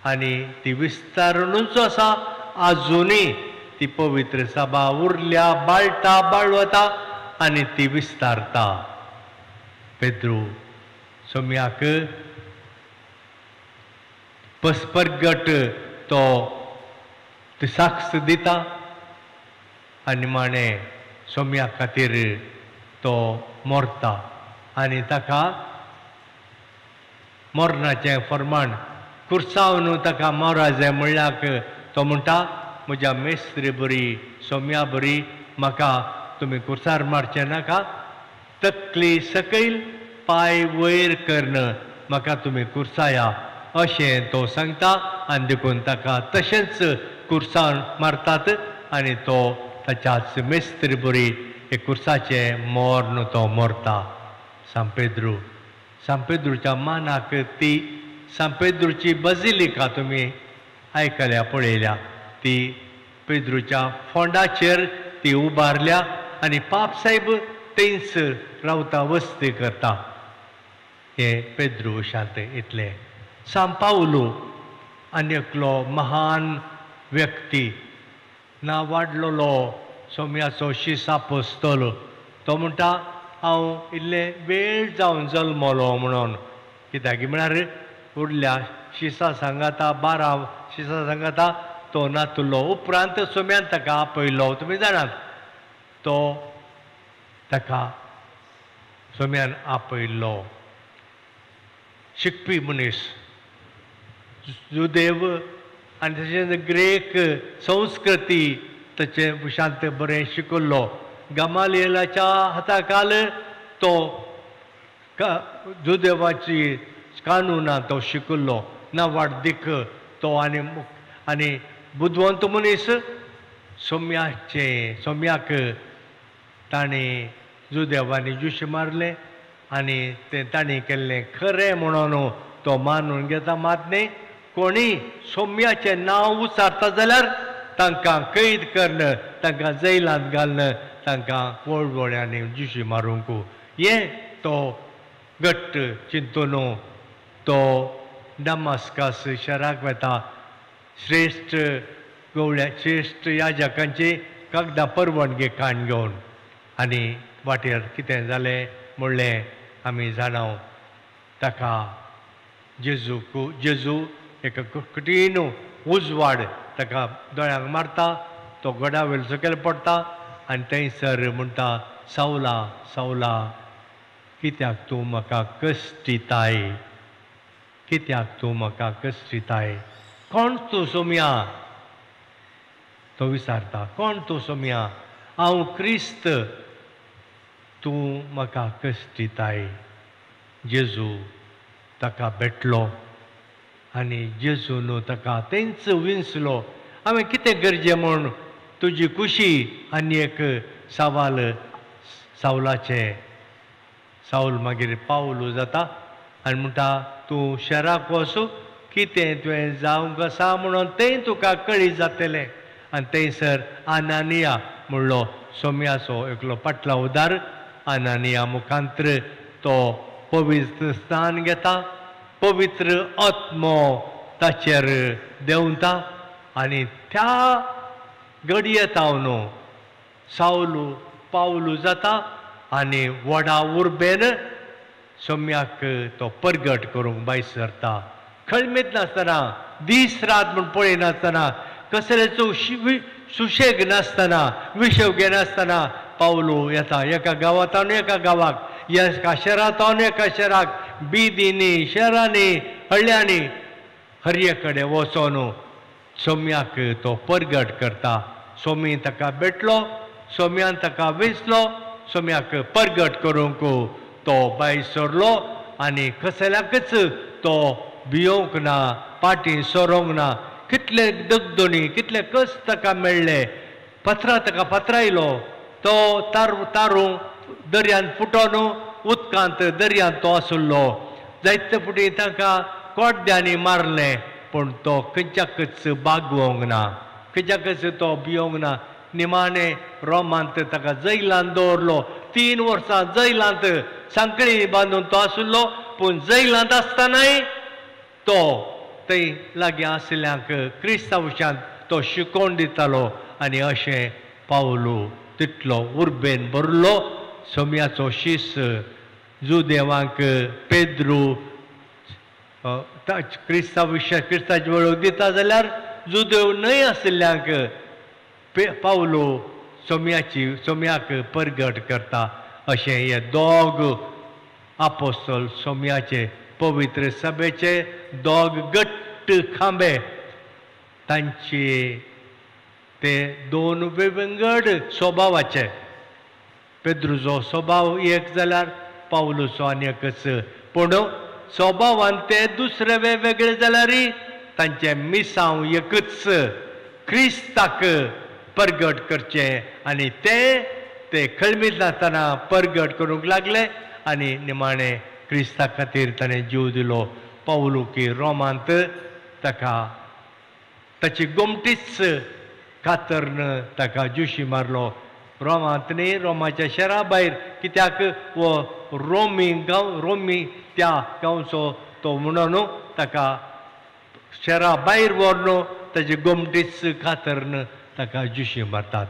आनी ती विस्तारुनूच आसा. आजुनूय ती पवित्र सभा उरल्या, बाळटा, बाळवता आनी ती विस्तारता. पेद्रू सोम्याक पसपरगट तो साक्ष दिता आनी माणे सोम्या खातीर तो मरता आनी ताका मरणाचें फर्माण कुर्सावन ताका मरा जाय म्हणल्याक तो म्हणटा, म्हज्या मेस्त्री बरी सोम्या बरी म्हाका तुमी कुर्सार मारचें नाका, तकली सकयल पांय वयर करून म्हाका तुमी कुर्साया अशें तो सांगता. आनी देखून ताका तशेंच कुर्सान मारतात आनी तो ताच्याच मेस्त्री बरी एक कुर्साचें मर्ण तो मरता. सांपेद्रू, सांपेद्रूच्या मानाक ती सांपेद्रूची बजिलिका तुमी आयकल्या पळयल्या, ती पेद्रूच्या फोंडाचेर ती उबारल्या आनी पापसाहेब थंयच रावता, वस्ती करता. हे पेद्रू शांत इतलें. सांव पावलो आनी एकलो महान व्यक्ती ना वाडलेलो सोम्याचो शीस आपोस्तलो. तो म्हणटा हांव इल्लें वेळ जावन जल्मलो म्हणून, कित्याक म्हळ्यार उरल्या शिसा सांगाता 12 शिसा सांगाता तो नातुल्लो. उपरांत सोम्यान ताका आपयलो, तुमी जाणात, तो ताका सोम्यान आपयल्लो. शिकपी मनीस, जुदेव आनी तशेंच ग्रेक संस्कृती ताचें शांत बरें शिकल्लो. गमालियलाच्या हाताखाल तो जुदेवाची कानुनां तो शिकल्लो, नावाडदीक तो आनी आनी बुदवंत मनीस. सोम्याचें सोम्याक ताणें जुदेवांनी जुशे मारलें आनी तें ताणें केल्लें खरें म्हणून तो मानून घेता. मात न्ही कोणी सोम्याचें नांव उचारता जाल्यार तांकां कैद करून तांकां जैलांत घालून तांकां वळवळ्यांनी जुशी मारूंक हें तो घट्ट चिंतून तो डमास्कस शहराक वता. श्रेश्ठ गवळ्या श्रेश्ठ याजकांची कागदां परवानगी काण घेवन आनी वाटेर कितें जालें म्हणलें आमी जाणाव. ताका जेजूक जेजू एक कठीण उजवाड ताका दोळ्यांक मारता, तो गडा वयर सकयल पडटा आनी थंयसर म्हणटा, सावला सावला कित्याक तूं म्हाका कश्टिताय, कित्याक तूं म्हाका कश्टिताय, कोण तूं सोम्या? तो विचारता, कोण तूं सोम्या? हांव क्रिस्त, तूं म्हाका कश्टिताय. जेजू ताका भेटलो आनी जेजून ताका तेंच विंचलो. हांवें कितें करचें म्हूण तुजी खुशी? आनी एक सवाल सावलाचें. सावल मागीर पावलू जाता आनी म्हणटा, तूं शहराक वचूं, कितें तुवें जावंक आसा म्हणून तें तुका कळी जातलें. आनी थंयसर अनानिया म्हणलो सोम्याचो एकलो पाटला उदार, अनानिया मुखांत्र तो पवित्र स्थान घेता, पवित्र आत्मो ताचेर देंवता आनी त्या घडयेतावन सावलू पावलू जाता आनी व्हडा उर्बेन सोम्याक तो परगट करूंक भायर सरता. खळमीत नासतना, दीस रात म्हूण पळयनासतना, कसलेचो सुशेग नासतना, विशव घेनासतना पावलू येता एका गांवांत एका गांवाक, एका शहरांत एका शहराक, बिदींनी, शहरांनी, हळ्यांनी, हर कडेन वचोन सोम्याक तो परगट करता. सोमी ताका भेटलो, सोम्यान ताका वेंचलो, सोम्याक परगट करूंक तो भायर सरलो आनी कसल्याकच तो भियोंक ना, पाटी सरोंक ना. कितले दगदोणी, कितले कश्ट ताका मेळ्ळे, पत्रां ताका पत्रायलो, तो तारू दर्यांत फुटोन उदकांत दर्यांत तो आसलो. जायते फुटी ताका कोड्ड्यांनी मारलें, पूण तो खंयच्याकच बागवोंक ना, खंयच्याकच तो भियोंक ना. निमाणें रोमांत ताका जैलांत दवरलो. 3 वर्सां जैलांत सांकळी बांदून तो आसलो, पूण जैलांत आसतनाय तो थंय लागीं आशिल्ल्यांक क्रिस्तांव विशयांत तो शिकोवन दितालो. आनी अशें पावलू तितलो उर्बेन भरलो. सोम्याचो शीस जुदेवांक पेद्रू क्रिस्तांव विशय क्रिस्ताची वळख दिता जाल्यार जुदेव न्हय आशिल्ल्यांक पावलो सोम्याची सोम्याक परगट करता. अशें हे दोग आपोस्तोल सोम्याचे पवित्र सभेचे दोग गट्ट खांबे, तांचे ते दोन वेगवेगळ स्वभावाचे. पेद्रूचो स्वभाव एक जाल्यार पावलूचो आनी एकच, पूण स्वभावान ते दुसरे वेगवेगळे जाल्यारय तांचें मिसांव एकच, क्रिस्ताक परगट करचें. आनी ते ते खळमीत नासतना परगट करूंक लागले आनी निमाणें क्रिस्ता खातीर ताणें जीव दिलो. पावलू की रोमांत ताका ताची गोमटीच कातरन ताका जुशी मारलो. रोमांत न्ही, रोमाच्या शहरा भायर, कित्याक वो रोमी गांव, रोमी त्या गांवचो तो म्हणून ताका शहरा भायर व्हरून ताची गोमटीच कातरन ताका जुशी मारतात.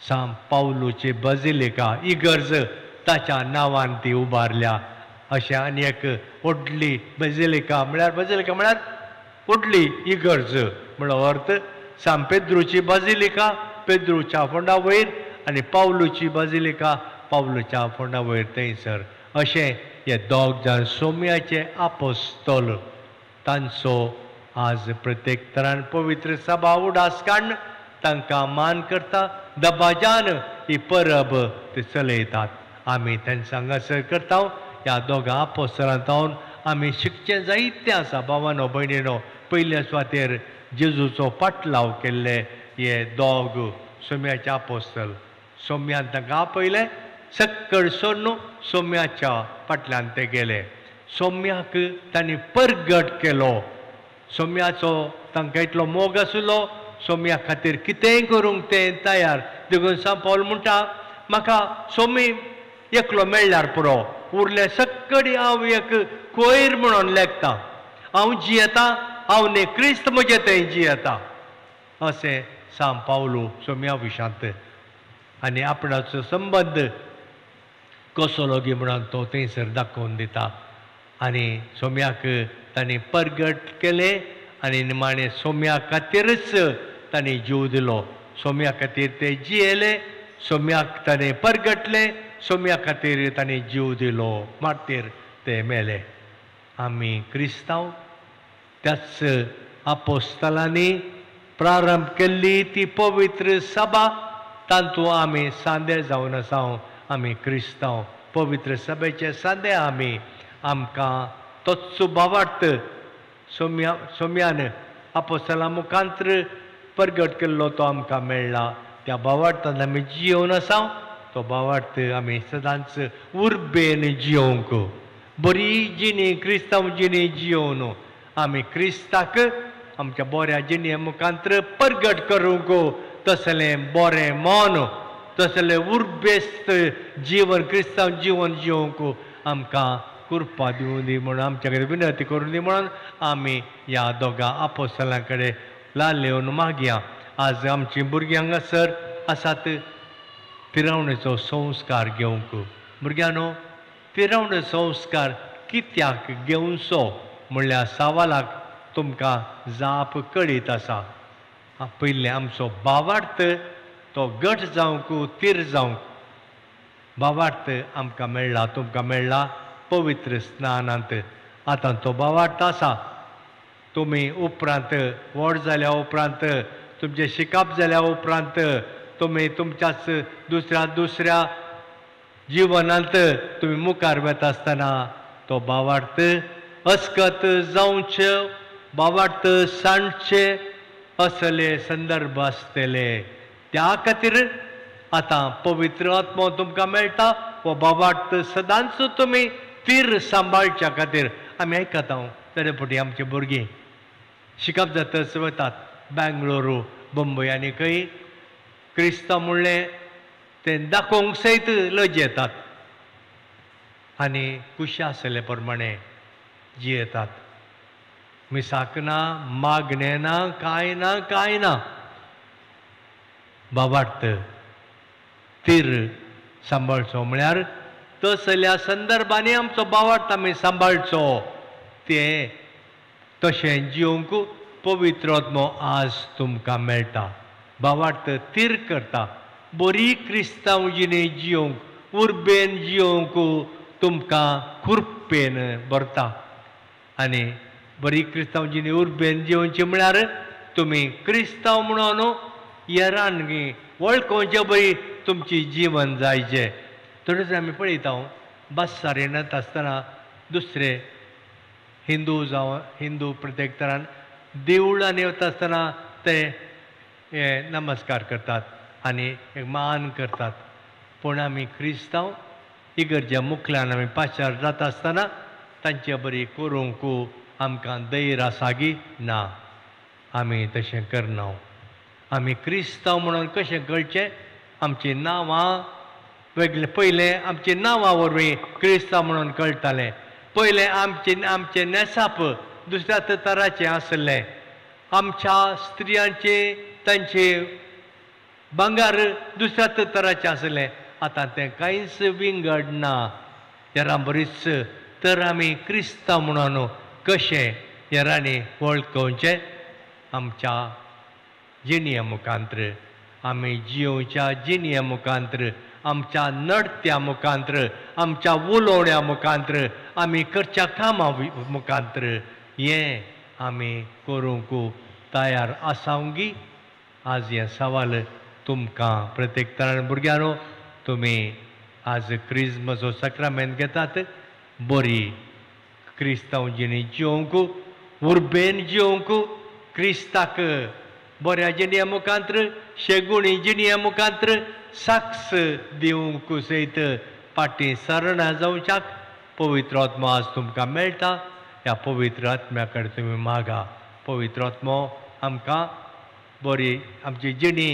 सांत पावलूची बाजिलिका इगर्ज ताच्या नांवान ती उबारल्या. अशें आनी एक व्हडली बाजिलिका म्हळ्यार, बाजिलिका म्हळ्यार व्हडली इगर्ज म्हणलो अर्थ. सांत पेद्रूची बाजिलिका पेद्रूच्या फोंडा वयर आनी पावलूची बाजिलिका पावलूच्या फोंडा वयर थंयसर. अशें हे दोग जाण सोम्याचे आपोस्तोल, तांचो आज प्रत्येक तरान पवित्र सभा उडास काडून तांकां मान करता. दबाज्यान ही परब ते चलयतात. आमी तांच्या हांगासर करता. ह्या दोगां आपोस्तलां आमी शिकचें जायतें आसा. भावानो भयणीनो, पयल्या सुवातेर जेजूचो पाटलाव केल्ले हे दोग सोम्याचे आपोस्तल. सोम्यान तांकां आपयलें, सक्कड सोडून सोम्याच्या फाटल्यान ते गेले. सोम्याक तांणी परगट केलो. सोम्याचो तांकां इतलो मोग आशिल्लो, सोम्या खातीर कितेंय करूंक ते तयार. देखून सांत पावल म्हणटा, म्हाका सोमी एकलो मेळ्ळ्यार पुरो, उरले सक्कडी हांव एक कोयर म्हणून लेखता. हांव जियेता, हांव न्ही क्रिस्त म्हजे थंय जियेता, अशें सांत पावलू सोम्या विशांत. आनी आपणाचो संबंद कसो लोगी म्हणून तो थंयसर दाखोवन दिता. आनी सोम्याक तांणी परगट केलें आनी निमाणें सोम्या खातीरच तांणी जीव दिलो. सोम्या खातीर ते जियेले, सोम्याक ताणें परगटलें, सोम्या खातीर ताणें जीव दिलो, मार्तीर ते मेले. आमी क्रिस्तांव त्याच आपोस्तलांनी प्रारंभ केल्ली ती पवित्र सभा तातूंत आमी सांदे जावन आसा. आमी क्रिस्तांव पवित्र सभेचे सांदे आमी. आमकां तोच भावार्थ सोम्यान आपोस्तलां मुखांत्र परगट केल्लो तो आमकां मेळ्ळा. त्या भावार्थान आमी जियोवन आसा. तो भावार्थ आमी सदांच उर्बेन जियोवंक, बरी जिणी क्रिस्तांव जिणी जियोवन आमी क्रिस्ताक आमच्या बऱ्या जिणे मुखांत्र परगट करूंक तसलें बरें मन, तसलें उर्बेस्त जीवन क्रिस्तांव जीवन जियोवंक आमकां कृपा दिवूं दी म्हणून आमच्या कडेन विनंती करूं दी म्हणून आमी ह्या दोगां आपोस्तलां कडेन लालेवन मागया. आज आमचीं भुरगीं हांगासर आसात तिरावणेचो संस्कार घेवंक. भुरग्यांनो, तिरावणे संस्कार कित्याक घेवचो म्हणल्यार सवालाक तुमकां जाप कळीत आसा. पयलें आमचो भावार्थ तो घट जावंक, तीर जावंक भावार्थ आमकां मेळ्ळा, तुमकां मेळ्ळा पवित्र स्नानांत. आतां तो भावार्थ आसा. तुमी उपरांत व्हड जाल्या उपरांत, तुमचें शिकप जाल्या उपरांत तुमी तुमच्याच दुसऱ्या दुसऱ्या जिवनांत तुमी मुखार वता आसतना तो भावार्थ अस्कत जावचे, भावार्थ सांडचे असले संदर्भ आसतले. त्या खातीर आतां पवित्र आत्मो तुमकां मेळटा. हो भावार्थ सदांच तुमी तीर सांबाळच्या खातीर आमी आयकता. तरे फावटी आमची भुरगीं शिकप जातच वतात बेंगलोरू, बंबय आनी खंय क्रिस्तांव म्हणलें तें दाखोवंक सयत लजेतात आनी कुशी आसले प्रमाणे जियेतात. मिसाक ना, मागणें ना, कांय ना, कांय ना. भावार्थ तीर सांबाळचो म्हळ्यार तसल्या संदर्भांनी आमचो भावार्थ आमी सांबाळचो. तें तशें जिवंक पवित्र आत्मो आज तुमकां मेळटा. भावार्थ तीर करता. बरी क्रिस्तांव जिणे जिवंक, उर्बेन जिवंक तुमकां कृपेन भरता. आनी बरी क्रिस्तांव जिणे उर्बेन जिवची म्हळ्यार तुमी क्रिस्तांव म्हणून हेरांनी वळखोवचे बरी तुमची जीवन जायचें. थोडेच आमी पळयता बसार येता आसतना दुसरे हिंदू जावं हिंदू प्रत्येक तरान देवळांनी वता आसतना ते हे नमस्कार करतात आनी एक मान करतात. पूण आमी क्रिस्तांव इगर्ज्या मुखल्यान आमी पाशार जाता आसतना तांचे बरी करूंक आमकां धैर्य आसा गी ना, आमी तशें करना. आमी क्रिस्तांव म्हणून कशें कळचें? आमचीं नांवां वेगळें, पयलें आमची नांवां वरवीं क्रिस्तांव म्हणून कळटालें. पयलें आमचें आमचें न्हेसाप दुसऱ्या तराचें आसलें. आमच्या स्त्रियांचें तांचें भांगर दुसऱ्या तराचें आसलें. आतां तें कांयच विंगड ना. हेरां बरीच तर आमी क्रिस्तांव म्हणून कशें हेरांनी वळखोवचें? आमच्या जिणये मुखांत्र, आमी जियोवच्या जिणये मुखांत्र, आमच्या नडत्या मुखांत्र, आमच्या उलोवण्या मुखांत्र, आमी करच्या कामां मुखांत्र हें आमी करूंक तयार आसावंगी? आज हें सवाल तुमकां प्रत्येक तरान भुरग्यांनो, तुमी आज क्रिजमसो साक्रामेंत घेतात. बरी क्रिस्तांव जिणी जिवंक, उर्बेन जिवंक, क्रिस्ताक बऱ्या जिणये मुखांत्र, शेगुणी जिणये मुखांत्र साक्ष दिवंक सयत फाटीं सरणां जावच्याक पवित्र आत्मो आज तुमकां मेळटा. ह्या पवित्र आत्म्या कडेन तुमी मागा. पवित्र आत्मो आमकां बरी आमची जिणी,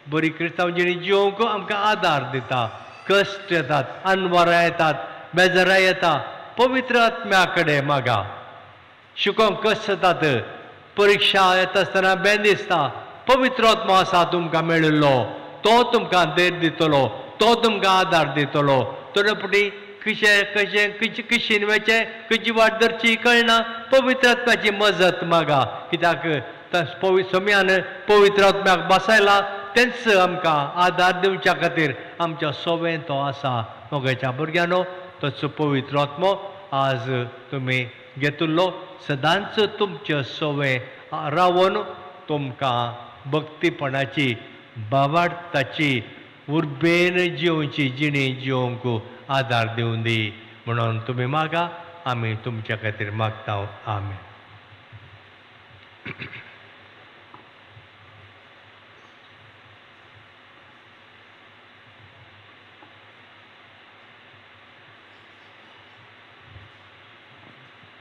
बरी क्रिस्तांव जिणी जिवंक आमकां आदार दिता. कश्ट येतात, अनवरां येतात, बेजारां येता, पवित्र आत्म्या कडेन मागा. शिकोवंक कश्ट येतात, परिक्षा येता आसतना बेन दिसता, पवित्र आत्मो आसा तुमकां मेळिल्लो, तो तुमकां धैर्य दितलो, तो तुमकां आदार दितलो. थोडे फावटी कशें कशें खंयचे कशीन वचें, खंयची वाट धरची कळना, पवित्र आत्म्याची मजत मागा. कित्याक सम्यान पवित्र आत्म्याक बसायला तेंच आमकां आदार दिवच्या खातीर आमच्या सोवें तो आसा. मोगाच्या भुरग्यांनो, तोच पवित्र आत्मो आज तुमी घेतिल्लो सदांच तुमचे सोवें रावन तुमकां भक्तीपणाची बावार्थाची उर्बेन जिवची जिणी जिवंक आदार दिवन दी म्हणून तुमी मागा, आमी तुमच्या खातीर मागता. आमेन.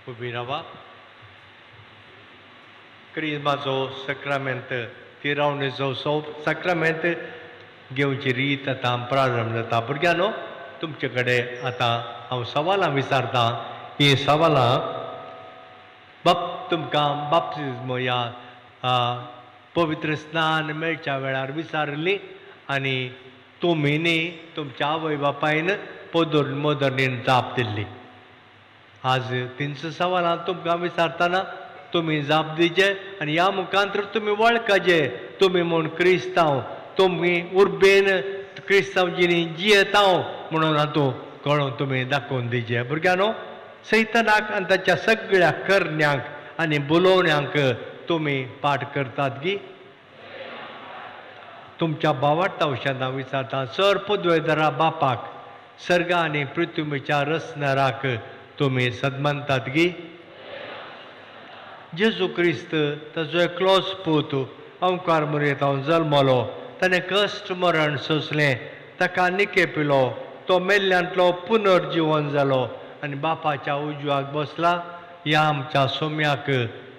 उबी रावा. क्रिज्माचो सक्रामेंत, तिरावणेचो सक्रामेंत घेवची रीत आतां प्रारंभ जाता. भुरग्यांनो, तुमचे कडेन आतां हांव सवालां विचारतां. हीं सवालां बाप तुमकां बाप्तिज्म ह्या पवित्र स्नान मेळच्या वेळार विचारली आनी तुमी न्ही तुमच्या आवय बापायन पदर मदरणीन जाप दिल्ली. आज 300 सवालां तुमकां विचारतना तुमी जाप दिवचे आनी ह्या मुखांतर तुमी वळखाचे तुमी म्हूण क्रिस्तांव, तुमी उर्बेन क्रिस्तांव जिणी जियेता म्हणून हातूंत कळोवन तुमी दाखोवन दिवचे. भुरग्यांनो, सैतानाक आनी ताच्या सगळ्या करण्यांक आनी बोलोवण्यांक तुमी पाठ करतात गी? तुमच्या बावार्था औषधां विचारता, सर पदवेदारा बापाक, सर्गा आनी पृथ्वीच्या रचणाराक तुमी सदमानतात गी? जेजू क्रिस्त ताचो एकलोच पूत अंकार मुरयेत हांव जल्मलो, ताणें कश्ट मरण सोंसलें, ताका निकेपिलो, तो मेल्ल्यांतलो पुनर्जिवन जालो आनी बापाच्या उजवाक बसला. ह्या आमच्या सोम्याक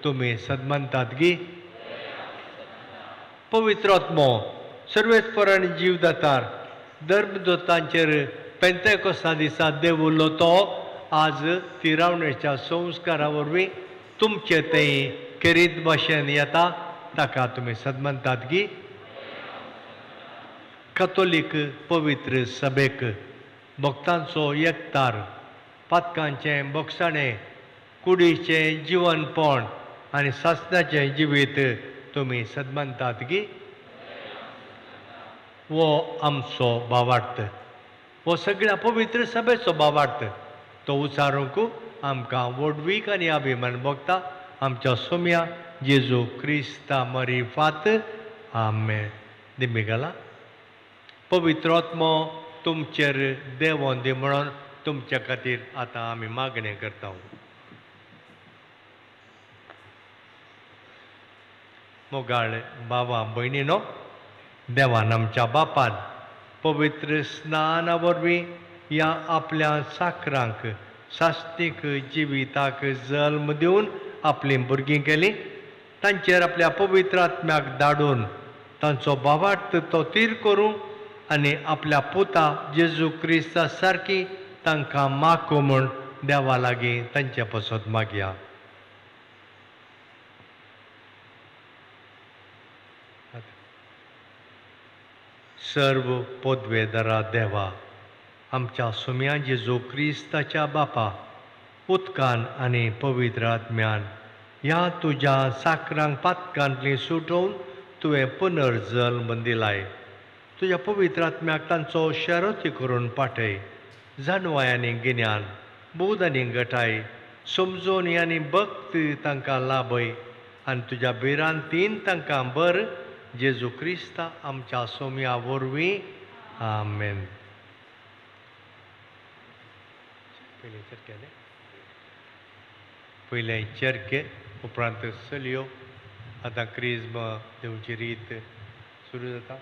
तुमी सदमानतात गी? पवित्र आत्मो सर्वेस्पर आनी जीवदातार धर्मदूतांचेर पेंतेकोस्ता दिसा देवुल्लो तो आज तिरावणेच्या संस्कारा वरवीं तुमचे थंय केरीत भाशेन येता, ताका तुमी सदमानतात गी? कथोलीक पवित्र सभेक भक्तांचो एकतार, पातकांचें बोगसाणें, कुडीचें जिवनपण आनी सासणाचें जिवीत तुमी सदमानतात गी? हो आमचो भावार्थ, हो सगळ्या पवित्र सभेचो भावार्थ. तो उचारूंक आमकां व्हडवीक आनी अभिमान भोगता. आमच्या सोम्या जेजू क्रिस्ता मरिफात. आमेन. दिमी घाला. पवित्र आत्मो तुमचेर देंवोन दी म्हणून तुमच्या खातीर आतां आमी मागणें करता. मोगाळ बाबा भयणीनो, देवान आमच्या बापान पवित्र स्नाना वरवीं ह्या आपल्या साकरांक सास्तीक जिविताक जल्म दिवन आपलीं भुरगीं केलीं. तांचेर आपल्या पवित्र आत्म्याक धाडून तांचो भावार्थ तो तीर करूं आनी आपल्या पुता जेजू क्रिस्ता सारकी तांकां माको म्हूण देवा लागीं तांचे पासत मागया. सर्व पदवेदारा देवा, आमच्या सुम्या जेजू क्रिस्ताच्या बापा, उदकान आनी पवित्र आत्म्यान ह्या तुज्या साकरांक पातकांतली सुटोवन तुवें पुनर्जल्म दिलाय. तुज्या पवित्र आत्म्याक तांचो शरती करून पाठय. जाणवाय आनी गिन्यान, बोध आनी गटाय, समजोवणी आनी भक्त तांकां लाभय आनी तुज्या भिरांतीन तांकां बर. जेजू क्रिस्ता आमच्या सोम्या वरवीं. आमेन. पयलें चरके, पयलें चरके, उपरांत चलयो. आतां क्रिज्म दिवची रीत सुरू जाता.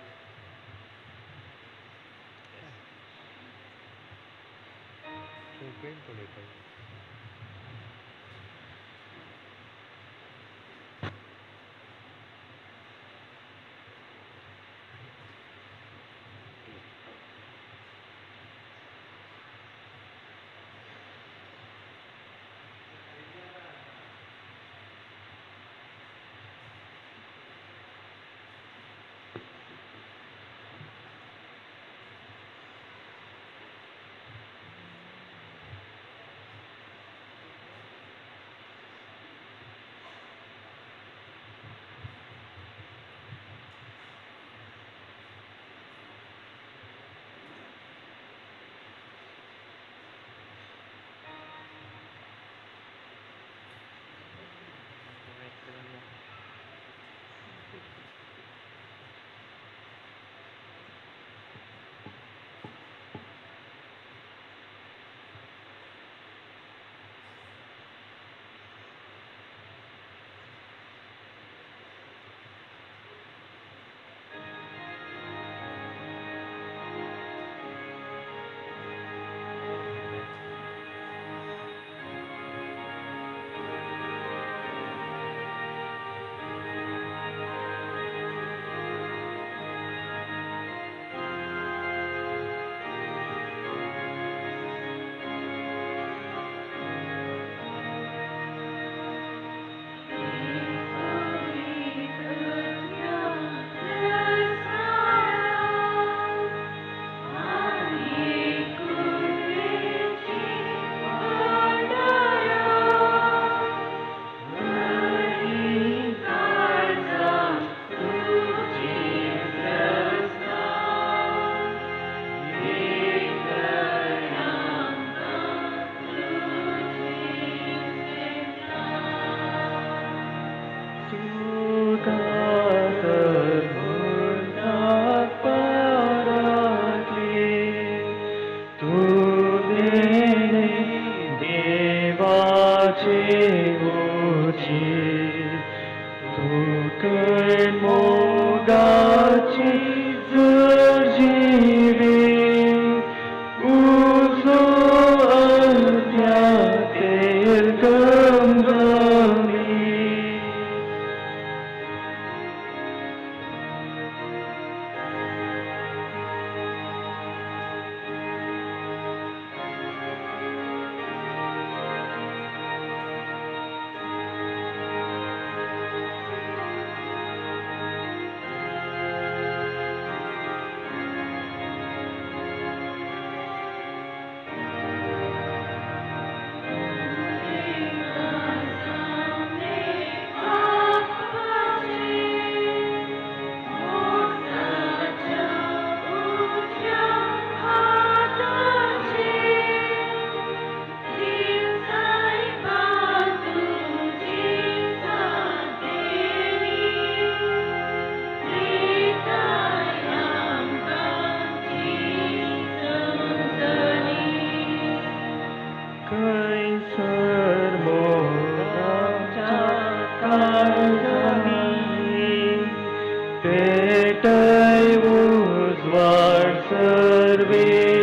सर्वेश्यानी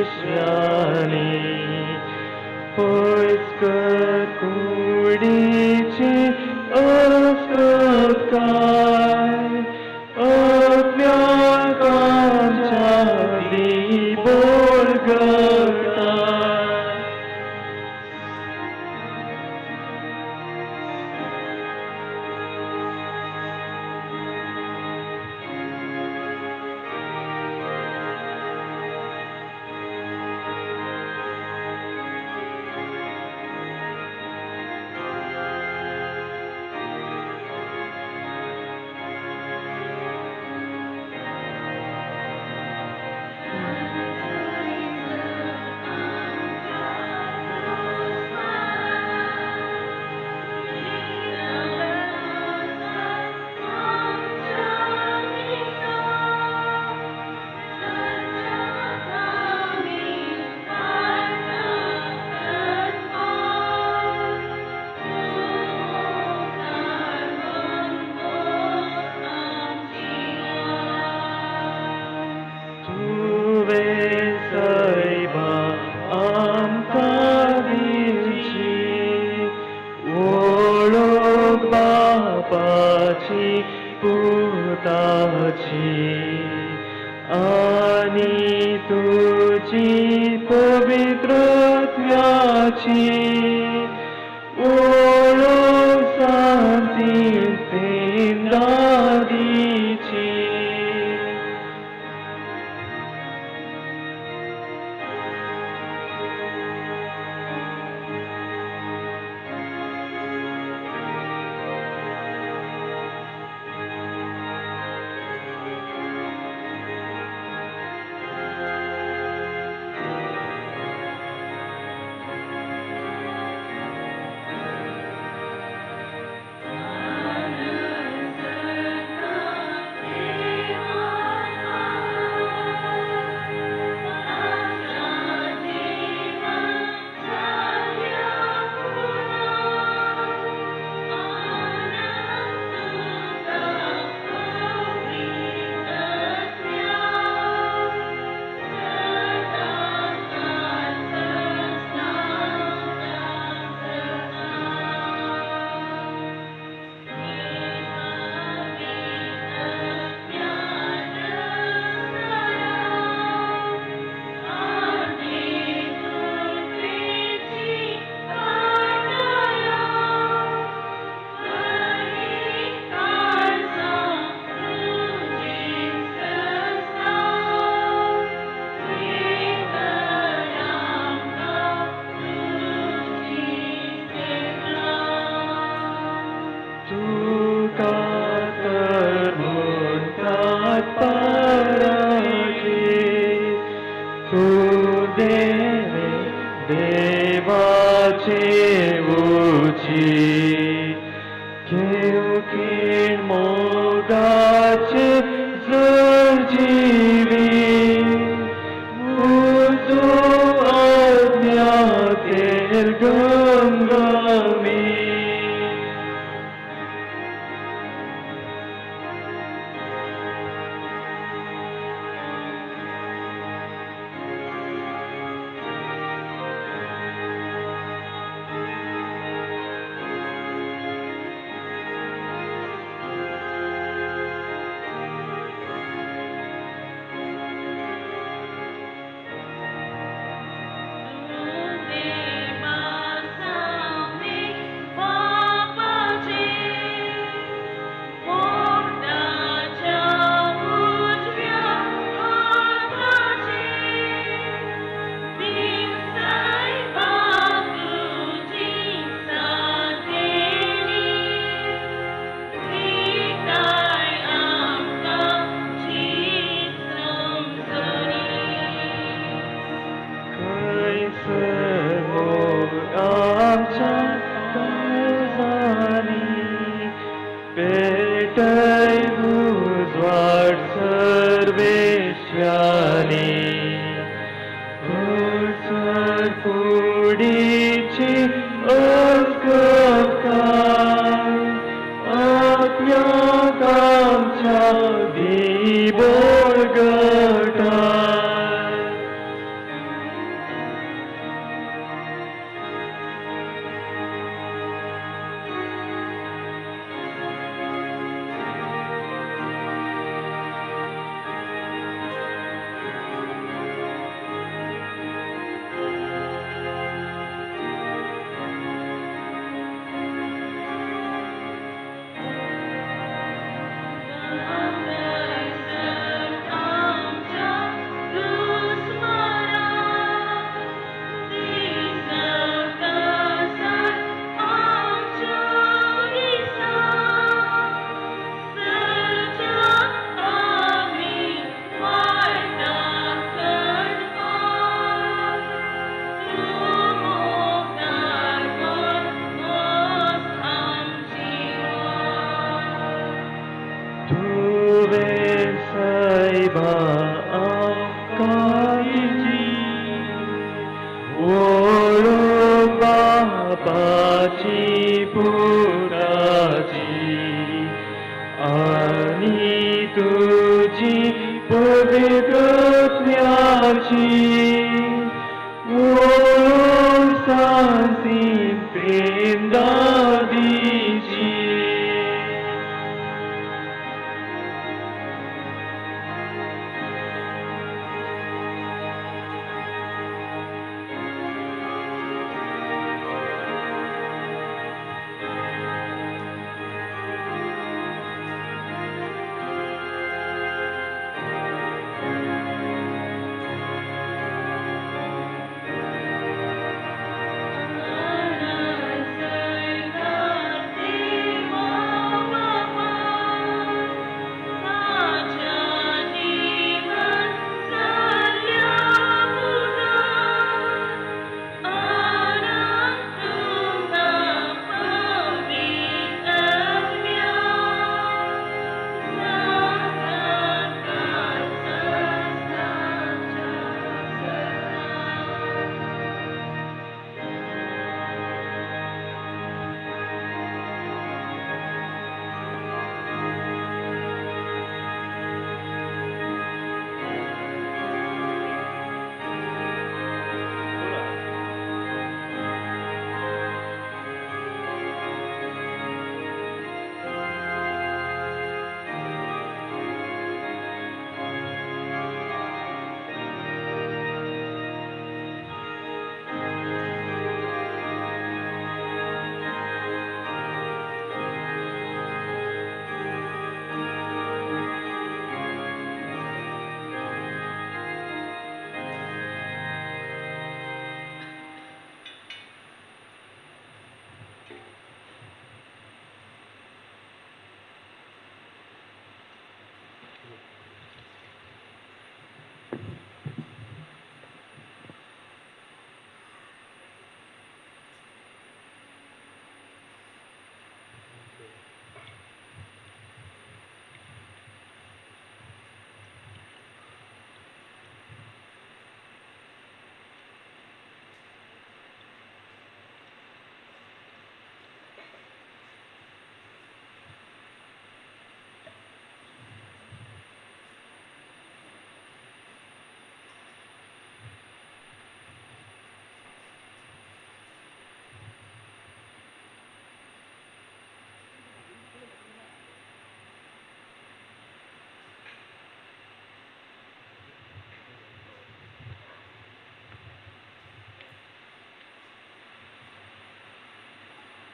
पयस कर कुडीची अस्कताय आत्म्याक आमच्या दी बळगटाय. तुवें सायबा आमकां दिवची वळख बापाची पुताची आनी तुजी पवित्रत्वाची वळख सांतीन दिची. तुका तर म्हणटात पाराकी तूं देवे देवाचे उची घेवखीण मोगाचे जर जिवी म्हजो आज्ञा तेल गमगमी. कुडीची अस्कताय आत्म्याक आमच्या दी बळगटाय.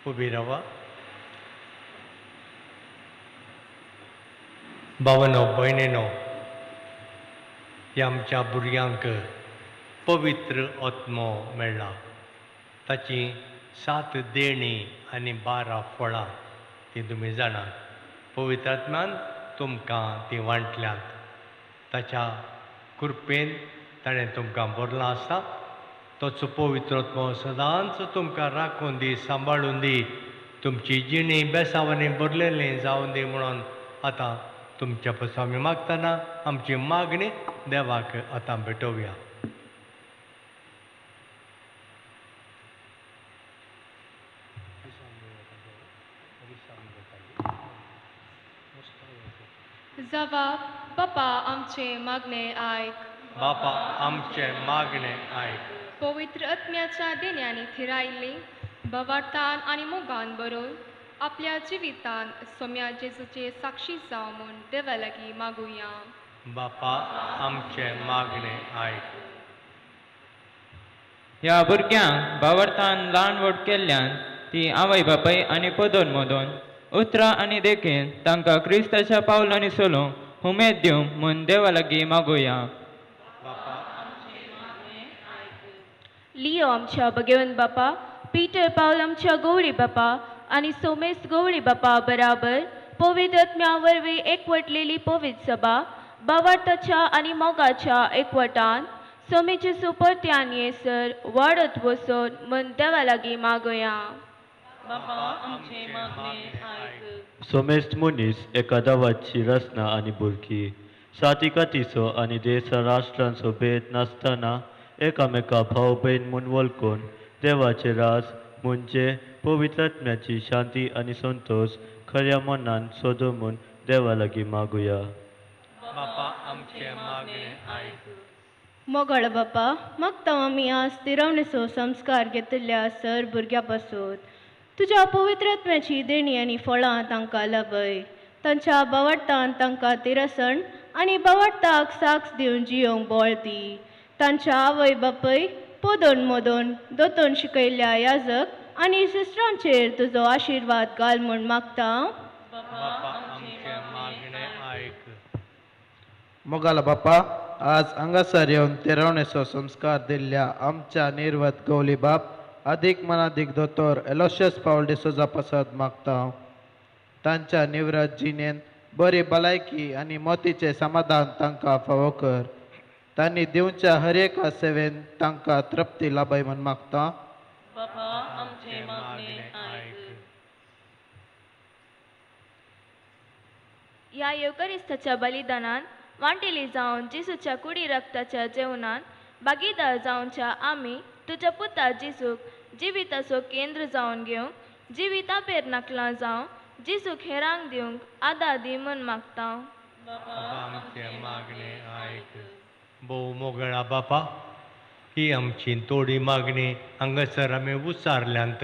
उबी रावा. भावानो भयणीनो, ह्या आमच्या भुरग्यांक पवित्र आत्मो मेळ्ळा. ताची 7 देणी आनी 12 फळां ती तुमी जाणात. पवित्र आत्म्यान तुमकां ती वांटल्यांत. ताच्या कृपेन ताणें तुमकां भरलां आसा. तोच पवित्र आत्मो सदांच तुमकां राखून दी, सांबाळून दी, तुमची जिणी बेसावांनी भरलेली जावन दी म्हणून आतां तुमच्या पासून आमी मागतना आमची मागणी देवाक आतां भेटोवया. जवाब, बापा आमचे मागणे आयक. बापा आमचे मागणे आयक. पवित्र आत्म्याच्या देण्यांनी थिरायल्ली भवार्थान आनी मोगान बरोवन आपल्या जिवितान सोम्या जेजूचे साक्षी जावं म्हूण देवा लागीं मागुया. बापा आमचे मागणे आयक. ह्या भुरग्यांक भावार्थान ल्हान व्हड केल्ल्यान ती आवय बापाय आनी पदोन मदोन उतरां आनी देखीन तांकां क्रिस्ताच्या पावलांनी चलूंक उमेद दिवंक म्हूण देवा लागीं मागुया. लियो आमच्या भगवंत बापा, पीटर पावल आमच्या गौरी बापा आनी सोमेस गौरी बापा बराबर पवित्र आत्म्या वरवीं एकवटलेली पवित्र सभा भावार्थाच्या आनी मोगाच्या एकवटान सोमेचे सुपर्त्यान येसर वाडत वचून म्हूण देवा लागीं मागुया. सोमेस्त मनीस एका दावाची रचना आनी बुरकी साती कातीचो आनी देसा राष्ट्रांचो भेद नासतना एकामेका भाव भयण म्हूण वळखून देवाचे राज म्हणजे पवित्र आत्म्याची शांती आनी संतोश खऱ्या मनान सोदू म्हूण देवा लागीं मागुया. बापा आमचे मागणे आयक. मोगाळ बापा, मागता आमी आज तिरावणेचो संस्कार घेतिल्ल्या सर भुरग्यां पासून तुज्या पवित्र आत्म्याची देणी आनी फळां तांकां लाभय. तांच्या बावार्थान तांकां तिरसण आनी बावार्थाक साक्ष दिवन जियोंक बळ दी. तांच्या आवय बापय पदोन मदोन दोतोन शिकयल्ल्या याजक आनी सिस्टरांचेर तुजो आशिर्वाद घाल म्हूण मागता. मोगाल बापा, आज हांगासर येवन तेरावणेचो संस्कार दिल्ल्या आमच्या निर्वत गौली बाप अधिक मनादीक दोतोर एलोशियस पावल डिसोजा पासत मागता हांव. तांच्या निवृत्त जिणेंत बरी भलायकी आनी मोतीचें समाधान तांकां फावो कर. तांणी दिवच्या हर एका सेवेन तांकां तृप्ती लाभय म्हूण मागता. ह्या येवकरिस्ताच्या बलिदानान वांटेली जावन जेजूच्या कुडी रक्ताच्या जेवणान भागीदार जावच्या आमी तुज्या पुता जेजूक जिविताचो केंद्र जावन घेवंक जिविता पेरनाकलां जावं जेजूक हेरांक दिवंक आदार दी म्हूण मागता. भोव मोगळा बापा, ही आमची थोडी मागणी हांगासर आमी उचारल्यांत.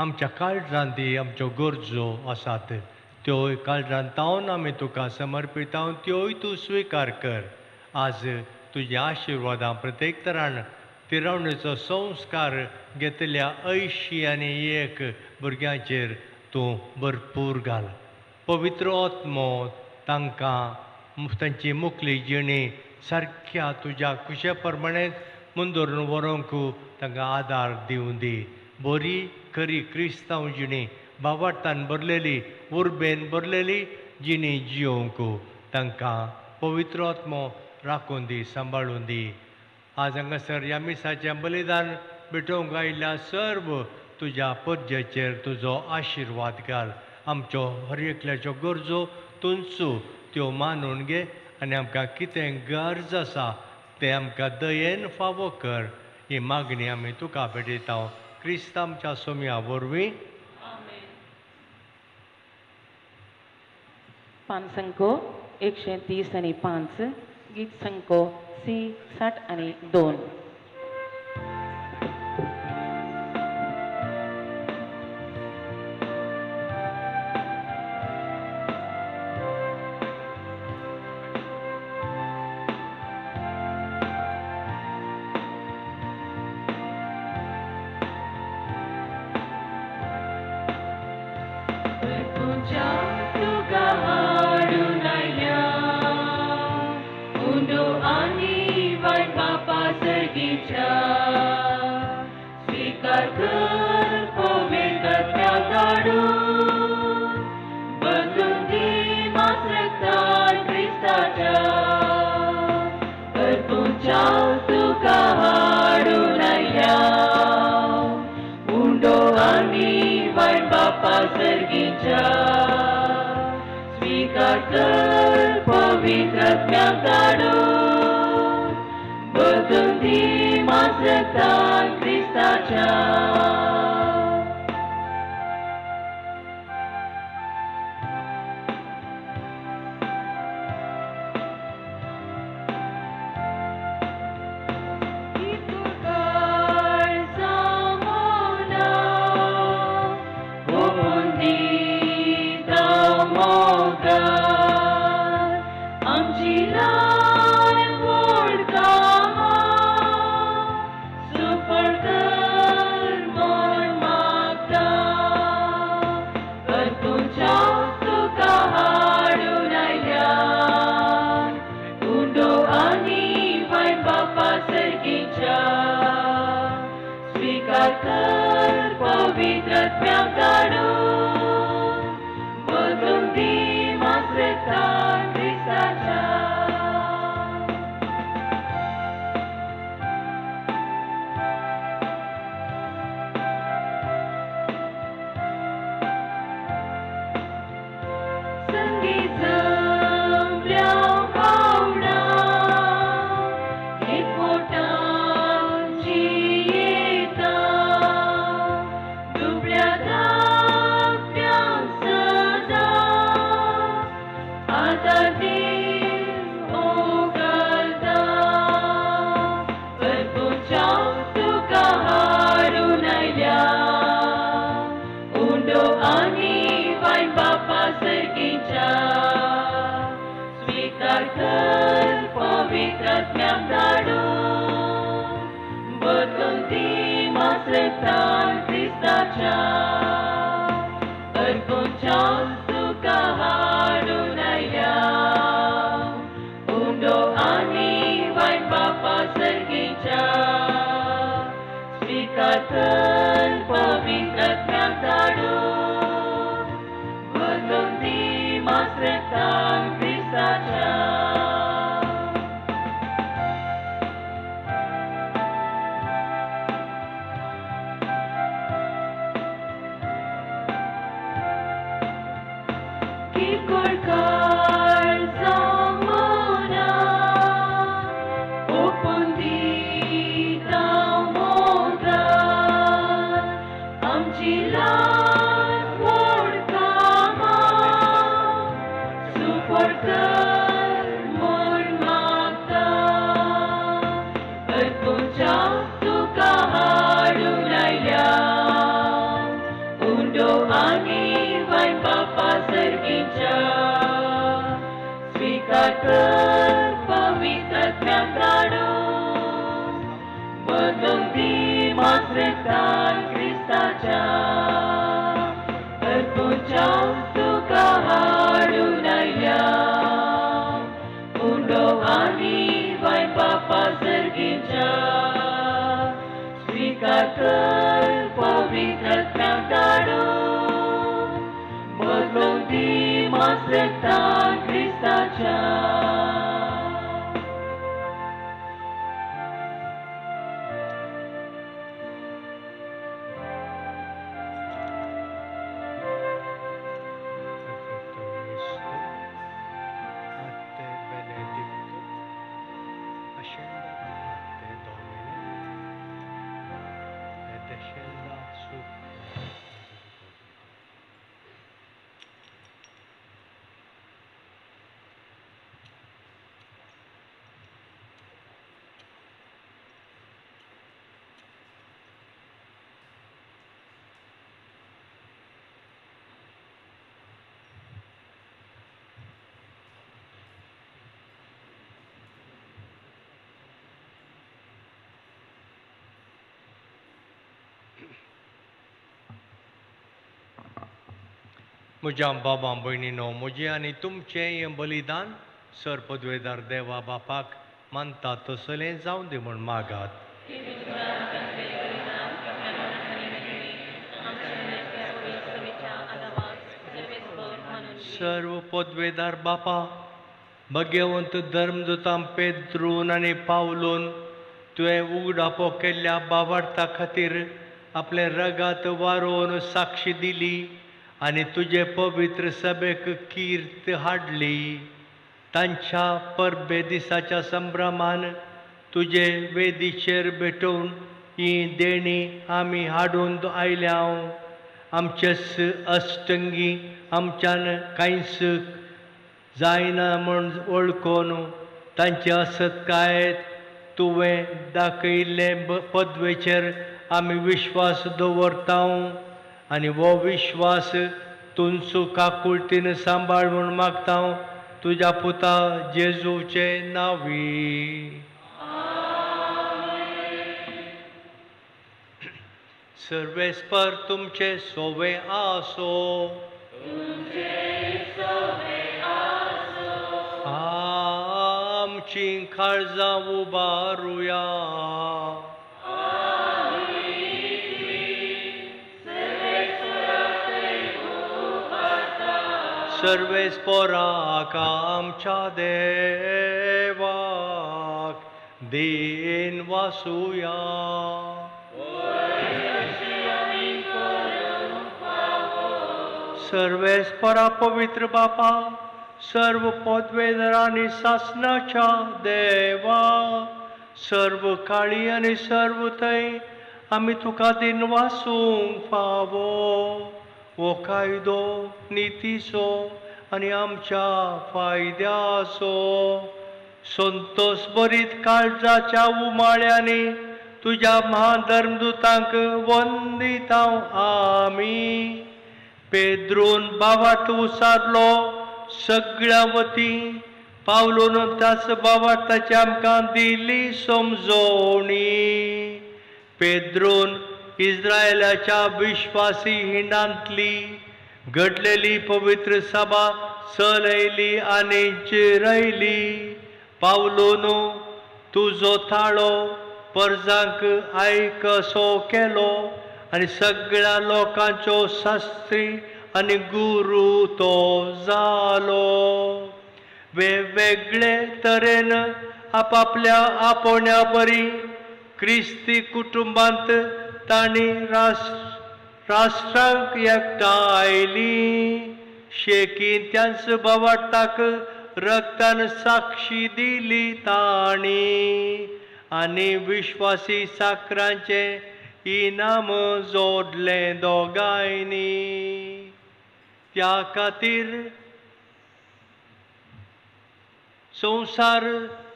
आमच्या काळजांत ती आमच्यो गरजो आसात त्योय काळजांत तावन आमी तुका समर्पितावन त्योय तूं स्विकार कर. आज तुज्या आशिर्वादां प्रत्येक तरान तिरावणेचो संस्कार घेतल्या 80 आनी 1 भुरग्यांचेर तूं भरपूर घाल. पवित्र आत्मो तांकां तांची मुखली जिणी सारक्या तुज्या कुशे प्रमाणे मुंदरून व्हरूंक तांकां आदार दिवं दी. बरी खरी क्रिस्तांव जिणी भावार्थान भरलेली उर्बेन भरलेली जिणी जियोवंक तांकां पवित्र आत्मो राखून दी, सांबाळून दी. आज हांगासर ह्या मिसाचें बलिदान भेटोवंक आयिल्ल्या सर्व तुज्या परजेचेर तुजो आशिर्वाद घाल. आमच्यो हर एकल्याच्यो गरजो तुंचू त्यो मानून घे आनी आमकां कितें गरज आसा तें आमकां दयेन फावो कर. ही मागणी आमी तुका भेटयता क्रिस्त आमच्या सोम्या वरवीं. पानसंको 130 आणि 5, गीत संको सी 60 आणि 2. म्हज्या बाबा भयणीनो, म्हजें आनी तुमचें हें बलिदान सर पदवेदार देवा बापाक मानता तसलें जावं दी म्हूण मागात. सर्व पदवेदार बापा, भगेवंत धर्मदूतां पेद्रून आनी पावलून तुवें उगडापो केल्ल्या बाबार्था खातीर आपलें रगात वारोवन साक्षी दिली आनी तुजे पवित्र सभेक कीर्त हाडली. तांच्या परबे दिसाच्या संभ्रमान तुजे वेदीचेर भेटोवन ही देणी आमी हाडून आयल्या. आमचेच अष्टंगी आमच्यान कांयच जायना म्हूण वळखून तांचे असत्कायत तुवें दाखयिल्ले पदवेचेर आमी विश्वास दवरता आनी हो विश्वास तुमचो काकुळतीन सांबाळ म्हूण मागता तुज्या पुता जेजूचे नांवी. सर्वेस्पर तुमचे सोवे आसो. आमची काळजां उबारुया. सर्वेस्पराक आमच्या देवाक then वासुया. सर्वेस्परा पवित्र बापा, सर्व पदवेदार आनी सासनाच्या देवा, सर्व काळी आनी सर्व थंय आमी तुका दिन वासूंक फावो. हो कायदो नितीचो आनी आमच्या फायद्याचो. संतोष बरीत काळजाच्या उमाळ्यांनी तुज्या महाधर्मदूतांक वंदिता आमी. पेद्रून बावाट उसारलो सगळ्या वती, पावलून त्याच बावाटाची आमकां दिली समजवणी. पेद्रून इस्रायलाच्या विश्वासी हिंडांतली घडलेली पवित्र सभा चलयली आनी चिरयली. पावलून तुजो थाळो परजांक आयकसो केलो आनी सगळ्या लोकांचो शास्त्री आनी गुरू तो जालो. वेगवेगळे तरेन आपापल्या आपोवण्या बरी क्रिस्ती कुटुंबांत तांणी राष्ट्रांक एकठांयली. शेकीन त्याच बावाटाक रक्तान साक्षी दिली तांणी आनी विश्वासी साकरांचें इनाम जोडलें दोगांयनी. त्या खातीर संवसार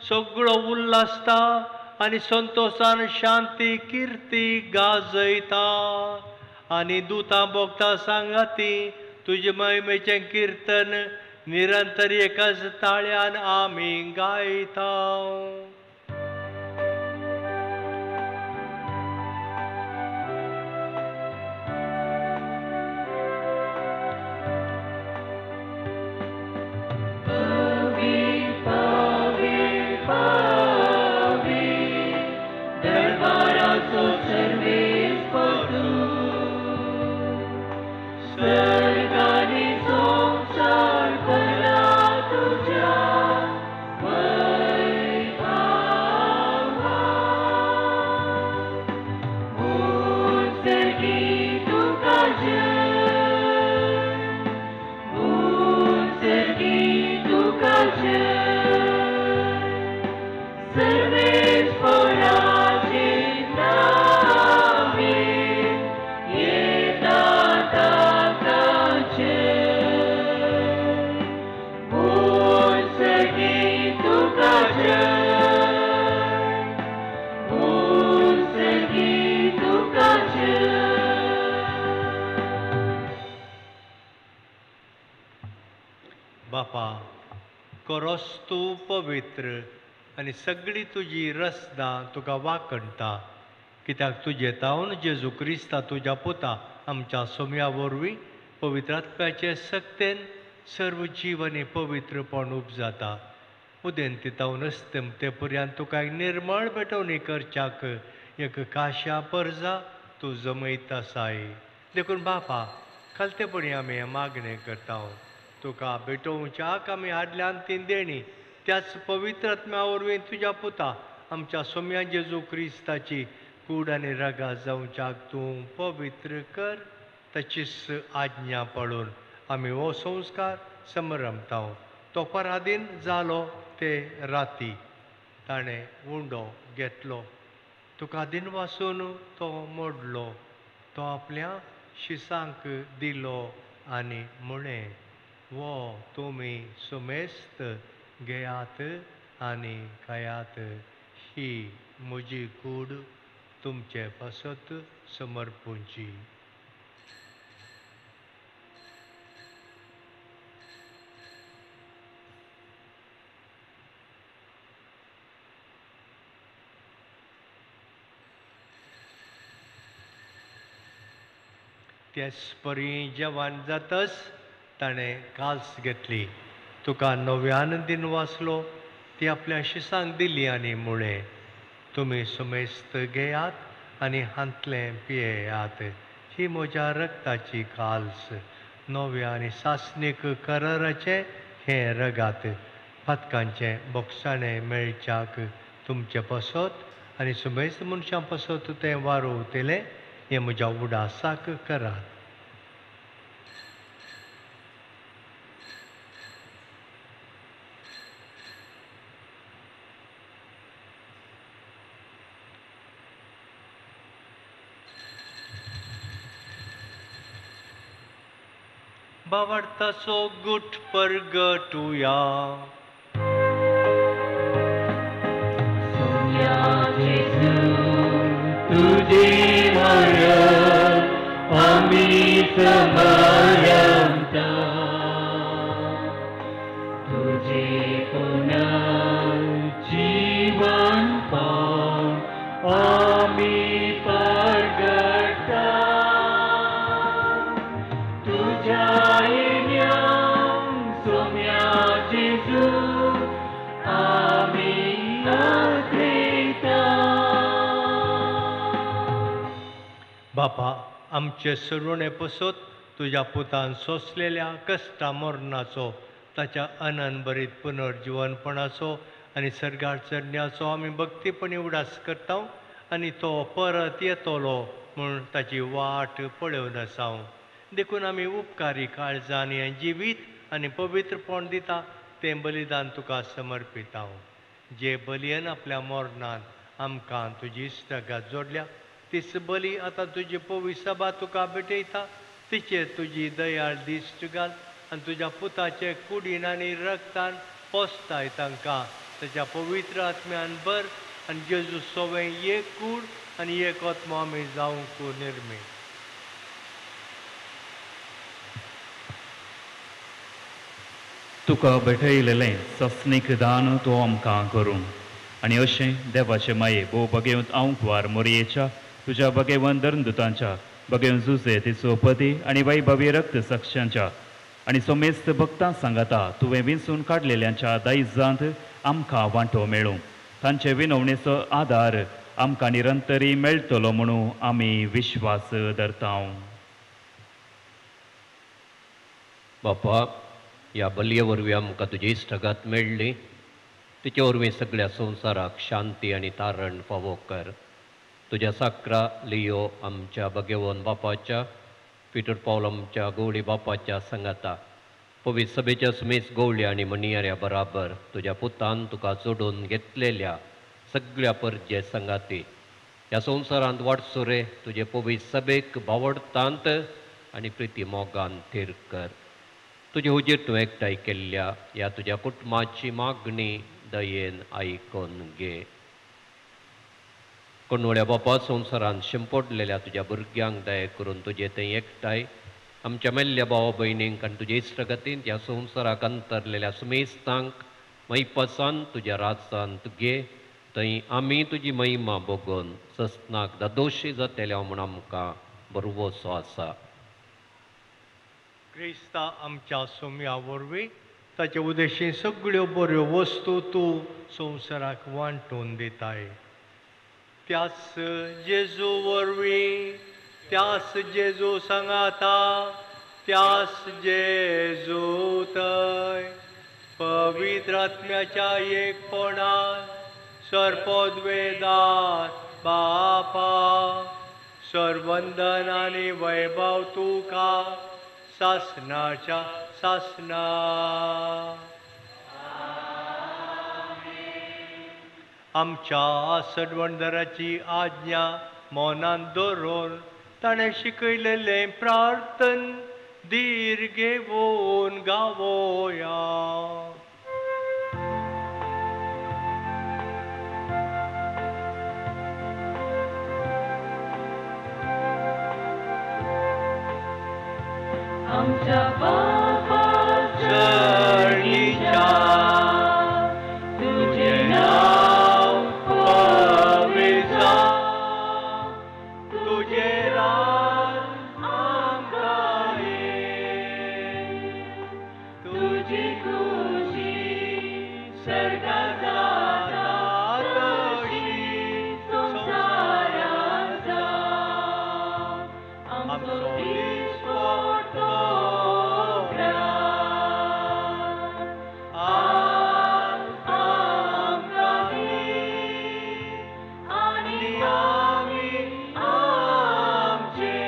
सगळो उल्हासता आनी संतोशान शांती किर्ती गाजयता आनी दुतां भोगता सांगाती तुजे महिमेचें किर्तन निरंतर एकाच ताळ्यान आमी गायता. बापा, करोस तूं पवित्र आनी सगळी तुजी रसना तुका वाकणटा, कित्याक तुजे तावन जेजू क्रिस्ता तुज्या पुता आमच्या सोम्या वरवीं पवित्र आत्म्याचे सक्तेन सर्व जीव आनी पवित्रपण उपजाता. उदेंती अस्तमते पर्यंत तुका एक निर्मळ भेटवणी करच्याक एक काशा परजा तूं जमयत आसाय. देखून बापा खालतेपणी आमी हें मागणें करता. तुका भेटोवच्याक आमी हाडल्यान ती देणी त्याच पवित्र आत्म्या वरवीं तुज्या पुता आमच्या सोम्या जेजू क्रिस्ताची कूड आनी रगा जावच्याक तूं पवित्र कर. ताचीच आज्ञा पाळून आमी हो संस्कार समरमता. तो पराधीन जालो ते राती ताणें उंडो घेतलो, तुका दिनवासून तो मोडलो, तो आपल्या शिसांक दिलो आनी म्हळें, वो तुमी सुमेस्त घेयात आनी खायात, ही म्हजी कूड तुमचे पासत समर्पूंची. तेच परी जेवण जातच ताणें काल्स घेतली, तुका नव्यान दिन वाचलो, ती आपल्या शिसांक दिली आनी म्हळें, तुमी सुमेस्त घेयात आनी हांतलें पियेयात, ही म्हज्या रक्ताची काल्स, नव्या आनी सासणीक कराराचें हें रगात, पातकांचें बोगसाणें मेळच्याक तुमचे पासत आनी सुमेस्त मनशां पासत तें वारोवतलें, हें म्हज्या उडासाक करात. बावडताचो गुट परगटुया. तुझे मरण आमी समारंभता, तुझे पुनर्जीवन पण आमी परगटा, तुझ्या येण्या सोम्या जेजू आमी आग्रेता. बापा आमचे सरुणे पसत तुज्या पुतान सोंसलेल्या कश्टा मरणाचो, ताच्या अनंतभरीत पुनर्जिवनपणाचो आनी सर्गार चडण्याचो आमी भक्तीपणी उडास करता आनी तो परत येतलो म्हूण ताची वाट पळोवन आसा. देखून आमी उपकारी काळजान हें जिवीत आनी पवित्रपण दिता तें बलिदान तुका समर्पिता. जे बलयेन आपल्या मरणान आमकां तुजी इश्टागत जोडल्या तीच बली आतां तुजी पवित्र सभा तुका भेटयता, तिचेर तुजी दयाळ दिश्ट घाल आनी तुज्या पुताचे कुडीन आनी रक्तान पोसताय तांकां ताच्या पवित्र आत्म्यान भर आनी जेजू सोवें एक कूड आनी एक आत्मो आमी जावंक निर्मी. तुका भेटयलेलें सस्नीक दान तूं आमकां करूं आनी अशें देवाचे माये भोव बगेवंत आंकवार मोरयेच्या तुज्या बगेवन धर्मदुतांच्या बगेवन जुजे तिचो पती आनी वैभवी रक्त साक्षांच्या आनी सोमेस्त भक्तां सांगाता तुवें विंचून काडलेल्यांच्या दायजांत आमकां वांटो मेळूं, तांचे विनवणेचो आदार आमकां निरंतरी मेळटलो म्हणून आमी विश्वास धरता. बापा ह्या बलये वरवीं आमकां तुजी इश्टागत मेळ्ळी, तिचे वरवीं सगळ्या संवसाराक शांती आनी तारण फावो कर. तुज्या साक्रा लियो आमच्या भगेवन बापाच्या, पिटर पावल आमच्या गवळी बापाच्या सांगाता, पवित्र सभेच्या सुमेस गवळी आनी मनियाऱ्या बराबर तुज्या पुतान तुका जोडून घेतलेल्या सगळ्या परजे सांगाती ह्या संवसारांत वाटसुरे तुजे पवित्र सभेक बावडतांत आनी प्रिती मोगान थीर कर. तुजे हुजीर तूं एकठांय केल्ल्या ह्या तुज्या कुटुंबाची मागणी दयेन आयकून घे. कोणवळ्या बापा संवसारांत शिंपडलेल्या तुज्या भुरग्यांक दया करून तुजे थंय एकठांय आमच्या मेल्ल्या भावा भयणींक आनी तुजे इश्टगतींत ह्या संवसाराक अंतरलेल्या सुमेस्तांक मैपासान तुज्या राजांत घे, थंय आमी तुजी महिमा भोगून सस्नाक दादोशी जातल्या म्हूण आमकां बरवसो आसा. क्रिस्ता आमच्या सोम्या वरवीं ताचे उद्देशीन सगळ्यो बऱ्यो वस्तू तूं संवसाराक वांटून दिताय. त्याच जेजू वरवीं, त्याच जेजू सांगाता, त्याच जेजू थंय पवित्र आत्म्याच्या एकपणान सर्पोद्वेदार बापा सर्वंदन आनी वैभव तुका सासनाच्या सासना. आमच्या सडवणदाराची आज्ञा मनान दवरून ताणें शिकयलेलें प्रार्थन धीर घेवन गावोया. आमच्या बापा चरणीच्या तुझें नांव पवित्र जावं, तुझें राज आमकां ये, तुजी खुशी स्वर्गा जाता तशी संवसारांत जावं. आमचो दिसपट्टो आज आमकां दी आनी आमी आमचे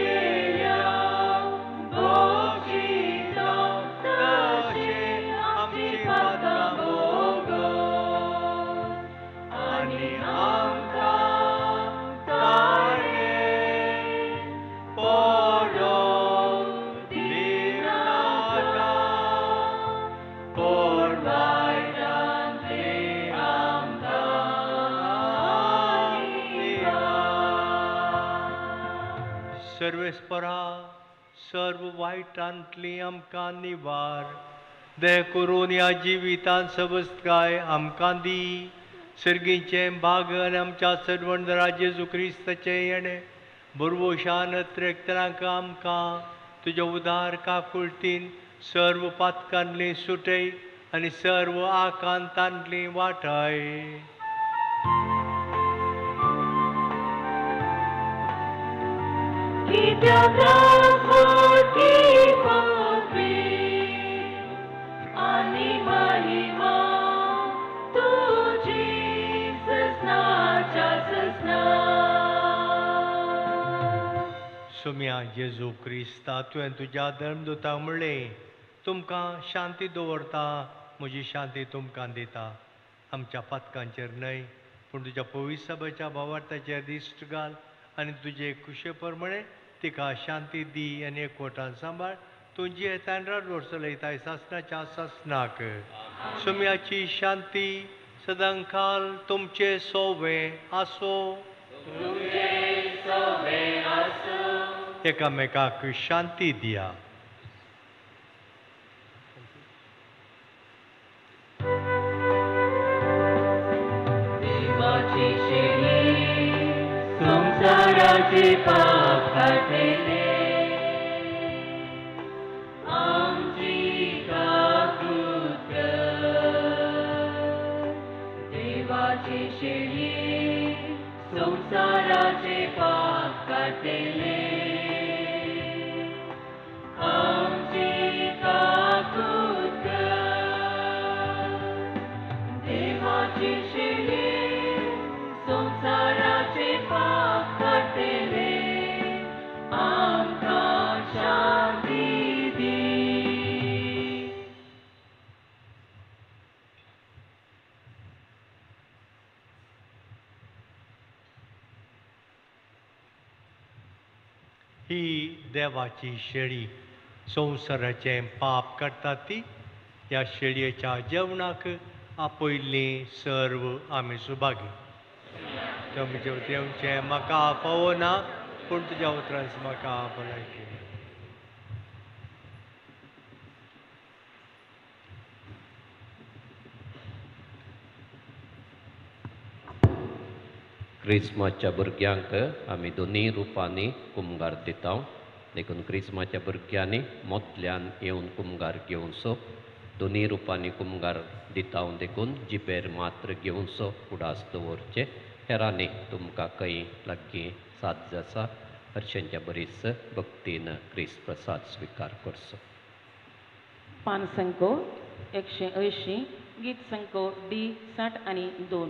चुकलेल्यांक बक्षिता तशें आमची पातकां भोगय आनी आमकां ताणें पडोवंक दिनाका, पूण वायटांतलें आमकां सर्वेस्परा सर्व वायटांतली आमकां निवार, दया करून ह्या जिवितांत सबस्तकाय आमकां दी. सर्गीचें भाग आनी आमच्या सर्वंदरा जेजू क्रिस्ताचें येणें भरवशान त्रेकतरांक आमकां तुज्या उदार काकुळटीन सर्व पातकांतली सुटय आनी सर्व आकांतांतली वाटाय. कित्याक त्रास पदवी आनी महिमा तुजी ससनाच्या ससना. सोम्या जेजू क्रिस्ता, तुवें तुज्या धर्मदुताक म्हणलें, तुमकां शांती दवरता, म्हजी शांती तुमकां दिता. आमच्या पातकांचेर न्हय पूण तुज्या पवित्र सभेच्या भावार्थाचेर दिश्ट घाल आनी तुजे खुशे प्रमाणे तिका शांती दी आनी एकवटान सांबाळ. तूं जियेता आनी राजवट चलयताय सासनाच्या सासनाक. सोम्याची शांती सदांकाल तुमचे सोवे आसो. एकामेकाक शांती दिया. देवाची शेळी संवसाराचे पाप काडटले, आमची काकूत कर. देवाची शेळी संवसाराचे पाप काडटले, आमची काकूत कर. देवाची शेळी संवसाराचे पाप काडटले, आमकां शांती दी. ही देवाची शेळी संवसाराचें पाप काडटा ती ह्या शेळयेच्या जेवणाक आपयल्लीं सर्व आमी सुभागी. तुमचे वतीन म्हाका फावो ना पूण तुज्या उतरान म्हाका भलायकी. क्रिस्माच्या भुरग्यांक आमी दोनूय रुपांनी कुमगार दिता, देखून क्रिस्माच्या भुरग्यांनी मोदल्यान येवन कुमगार घेवचो. दोनूय रुपांनी कुमगार दिता, देखून जिबेर मात्र घेवचो उडास दवरचे. हेरांनी तुमकां खंय लागीं साध्य आसा हरशेंच्या बरीच भक्तीन क्रिस्त प्रसाद स्विकार करचो. पान संको 180, गीत संको डी 62.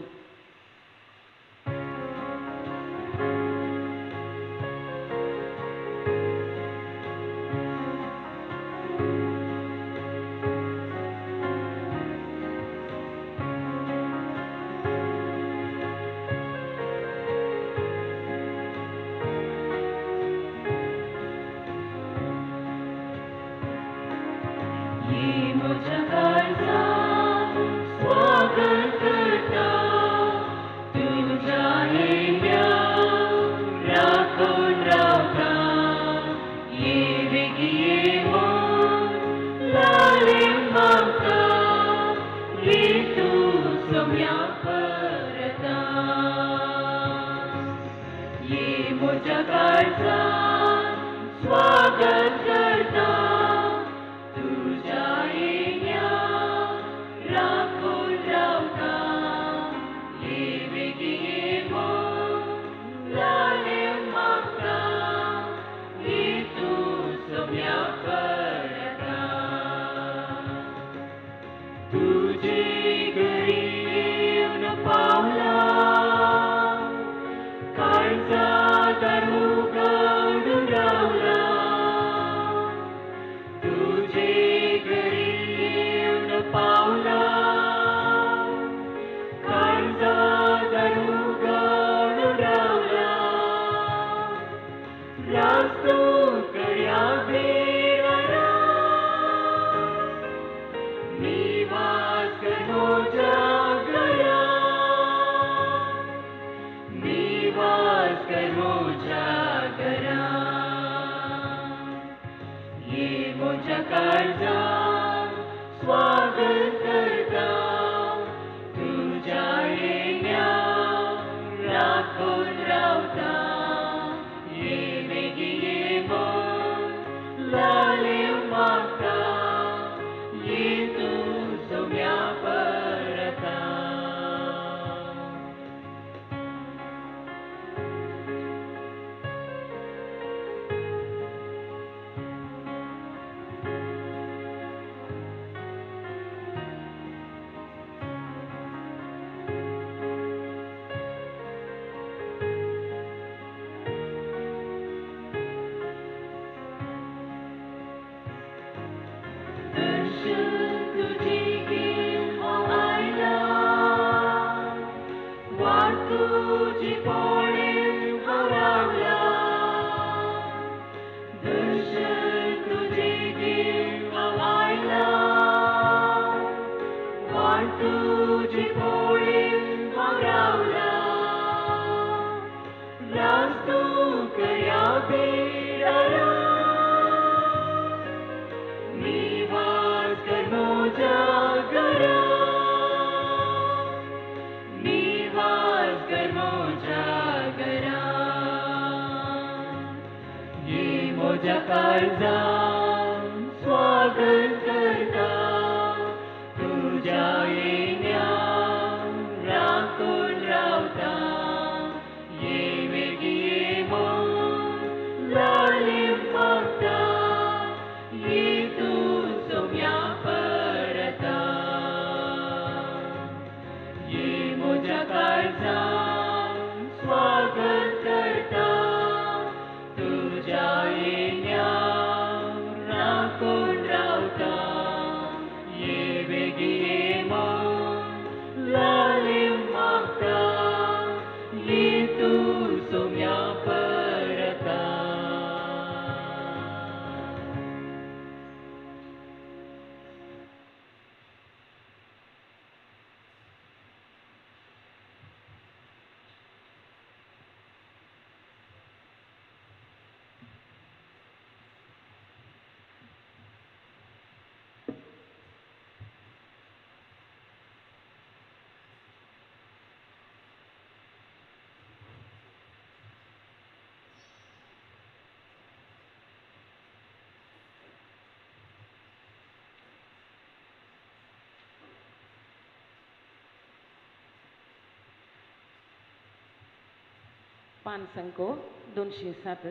पान संको 207,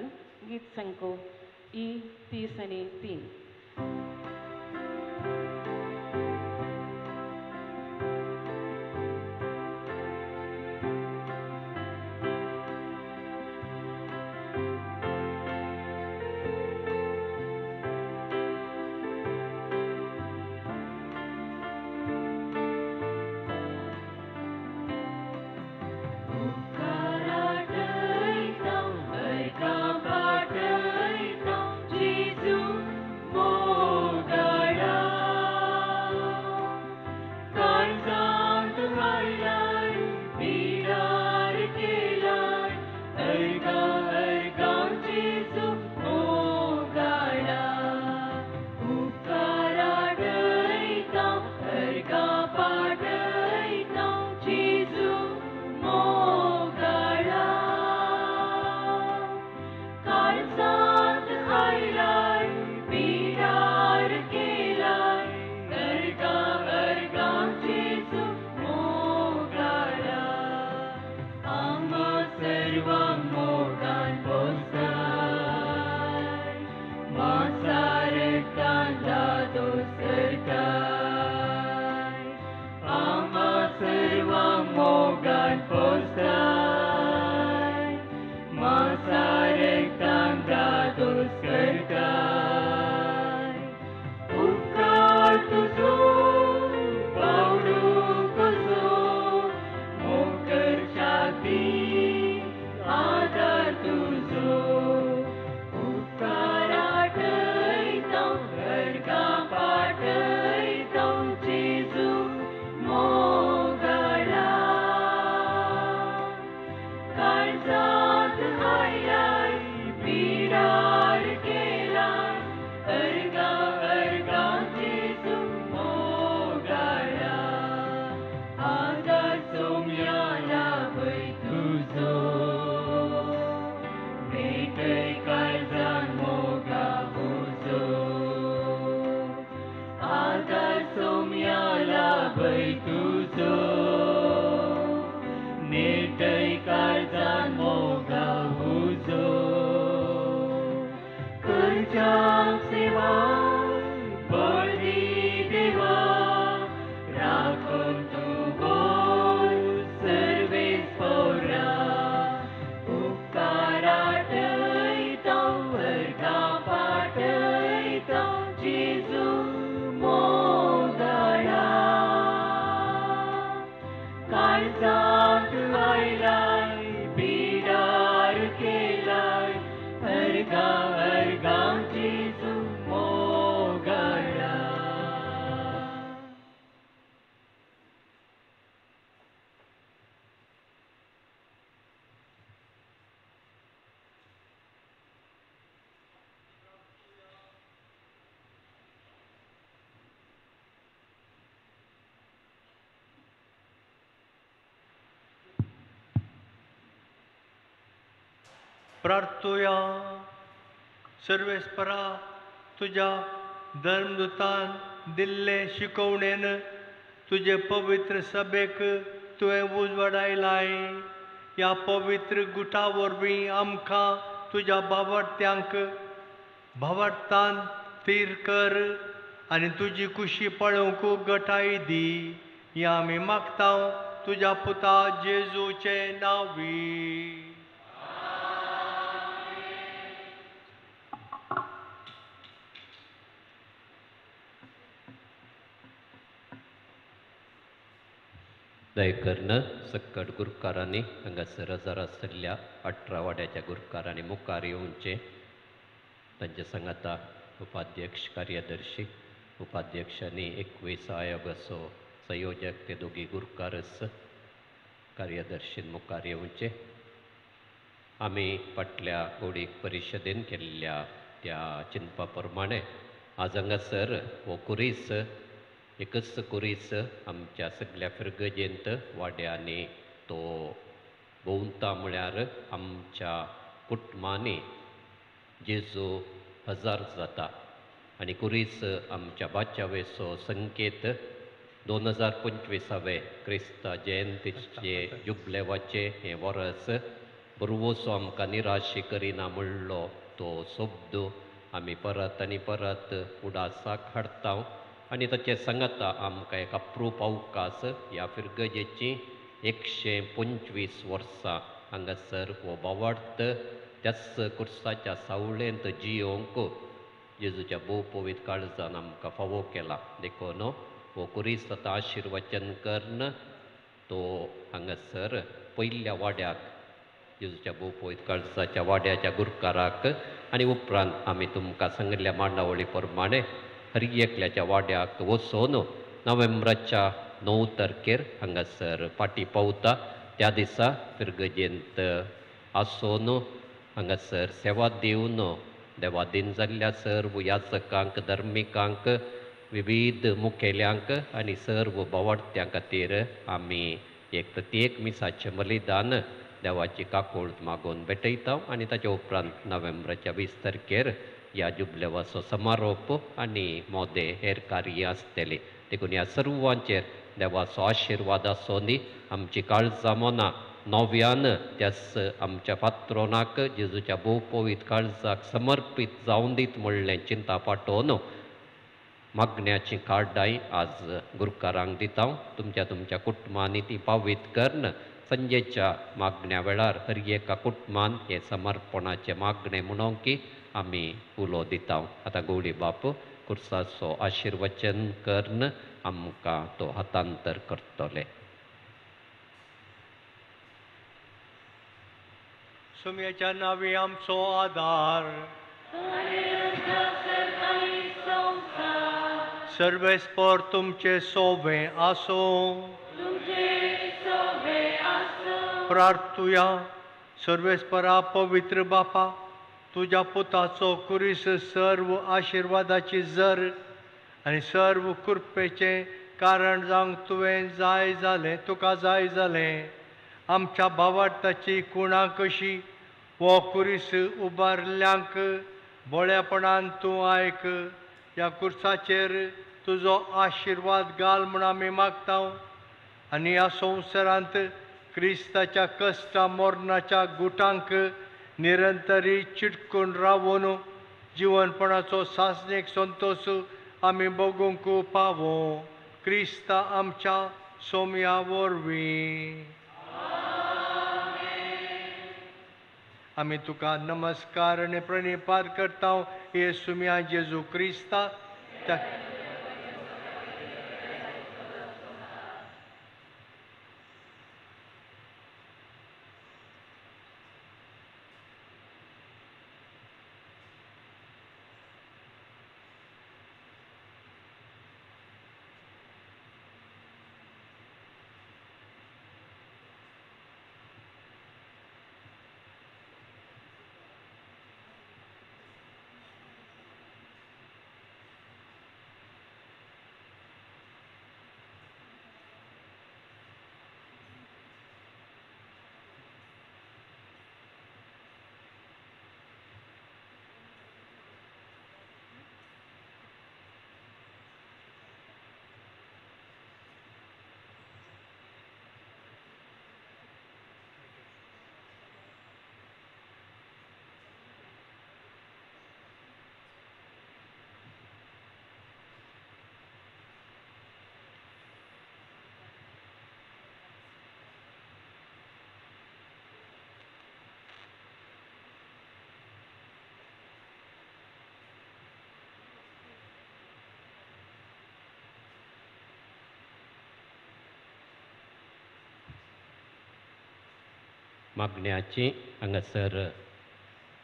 गीत संको ई 30 आनी 3. प्रार्थुया सर्वेस्परा तुज्या धर्मदूतान दिल्ले शिकवणेन तुजे पवित्र सभेक तुवें उजवाडायलाय. ह्या पवित्र गुटा वरवीं आमकां तुज्या बावडत्यांक भावार्थान थीर कर आनी तुजी कुशी पळोवंक गटाय दी. ह्या आमी मागता तुज्या पुता जेजूचे नांवी. दयकर्ण सक्कट गुरकारांनी हांगासर हजार आशिल्ल्या 18 वाड्याच्या गुरकारांनी मुखार येवचें. तांचे सांगाता उपाध्यक्ष कार्यदर्शी उपाध्यक्ष आनी 21 आयोगाचो संयोजक ते दोगी गुरकारच कार्यदर्शीन मुखार येवचें. आमी फाटल्या गोडीक परिशदेन केल्ल्या त्या चिंतपा प्रमाणे आज हांगासर हो कुरीस एकच कुरीस आमच्या सगळ्या फिरगजेंत वाड्यांनी तो भोंवता म्हळ्यार आमच्या कुटुंबांनी जेजू हजार जाता आनी कुरीस आमच्या बाच्यावेचो संकेत 2025 क्रिस्ता जयंतीचे जुबलेवाचे हें वर्स बरवसो आमकां निराशी करिना म्हणलो तो शब्द आमी परत आनी परत उडासाक हाडटा आनी ताचे सांगाता आमकां एक अप्रूप अवकाश ह्या फिरगजेची 125 वर्सां हांगासर हो भावार्थ त्याच कुर्साच्या सावळेंत जियोंक जेजूच्या भोव पवित्र काळजान आमकां फावो केला. देखून हो कुरीस आतां आशिर्वचन करून तो हांगासर पयल्या वाड्याक जेजूच्या भोव पवित्र काळजाच्या वाड्याच्या गुरकाराक आनी उपरांत आमी तुमकां सांगिल्ल्या मांडावळी प्रमाणे हर एकल्याच्या वाड्याक वचून नोव्हेंबराच्या 9 तारखेर हांगासर फाटी पावता. त्या दिसा फिरगजेंत आसून हांगासर सेवा दिवन देवादीन जाल्ल्या सर्व याचकांक, धर्मिकांक, विविध मुखेल्यांक आनी सर्व भावार्थ्यां खातीर आमी एक प्रत्येक मिसाचें बलिदान देवाची काकूळट मागून भेटयता आनी ताच्या उपरांत नोव्हेंबराच्या 20 तारखेर ह्या जुबलेवाचो समारोप आनी मोदे हेर कार्य आसतलें. देखून ह्या सर्वांचेर देवाचो आशिर्वाद आसूं दी. आमची काळजां मनां नव्यान त्याच आमच्या पात्रोनाक जेजूच्या भोव पवित्र काळजाक समर्पीत जावन दीत म्हणलें चिंता पाटोवन मागण्याची कार्डांय आज गुरकारांक दिता. तुमच्या तुमच्या कुटुंबांनी ती पावीत करून संजेच्या मागण्या वेळार हर एका कुटुंबान हें समर्पणाचें मागणें म्हणून की आमी उलो दिता. आतां गौडी बाप कुर्साचो आशिर्वचन करून आमकां तो हातांतर करतले. सुम्याच्या नावी आमचो आदार, सर्वेस्पर तुमचे सोवे आसूं. प्रार्थुया. सर्वेस्परा पवित्र बापा, तुज्या पुताचो कुरीस सर्व आशिर्वादाची जर आनी सर्व कृपेचें कारण जावंक तुवें जाय जालें, तुका जाय जालें. आमच्या भावार्थाची कुणा कशी हो कुरीस उबारल्यांक बोळेपणान तूं आयक. ह्या कुर्साचेर तुजो आशिर्वाद घाल म्हूण आमी मागता आनी ह्या संवसारांत क्रिस्ताच्या कश्टा मरणाच्या गुटांक निरंतरी चिटकून रावून जिवनपणाचो सासणीक संतोश आमी बगूंक पावो. क्रिस्ता आमच्या सोम्या वरवीं आमी तुका नमस्कार आनी प्रणिपात करता हे सुम्या जेजू क्रिस्ता. मागण्याची हांगासर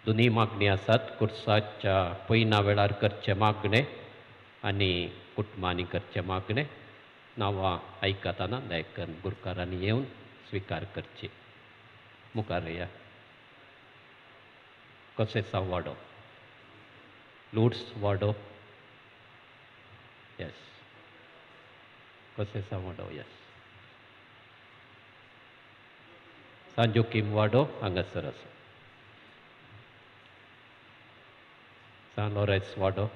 दोनूय मागणी आसात. कुर्साच्या पयना वेळार करचें मागणें आनी कुटुंबांनी करचें मागणें. नांवां आयकतना दयाकरून गुरकारांनी येवन स्विकार करची. मुखार या. कोसेसांव वाडो, लुड्स वाडो, येस, कोसेसांव वाडो, येस, सांजोकीम वाडो हांगासर आसा, सान लोरेंस वाडो,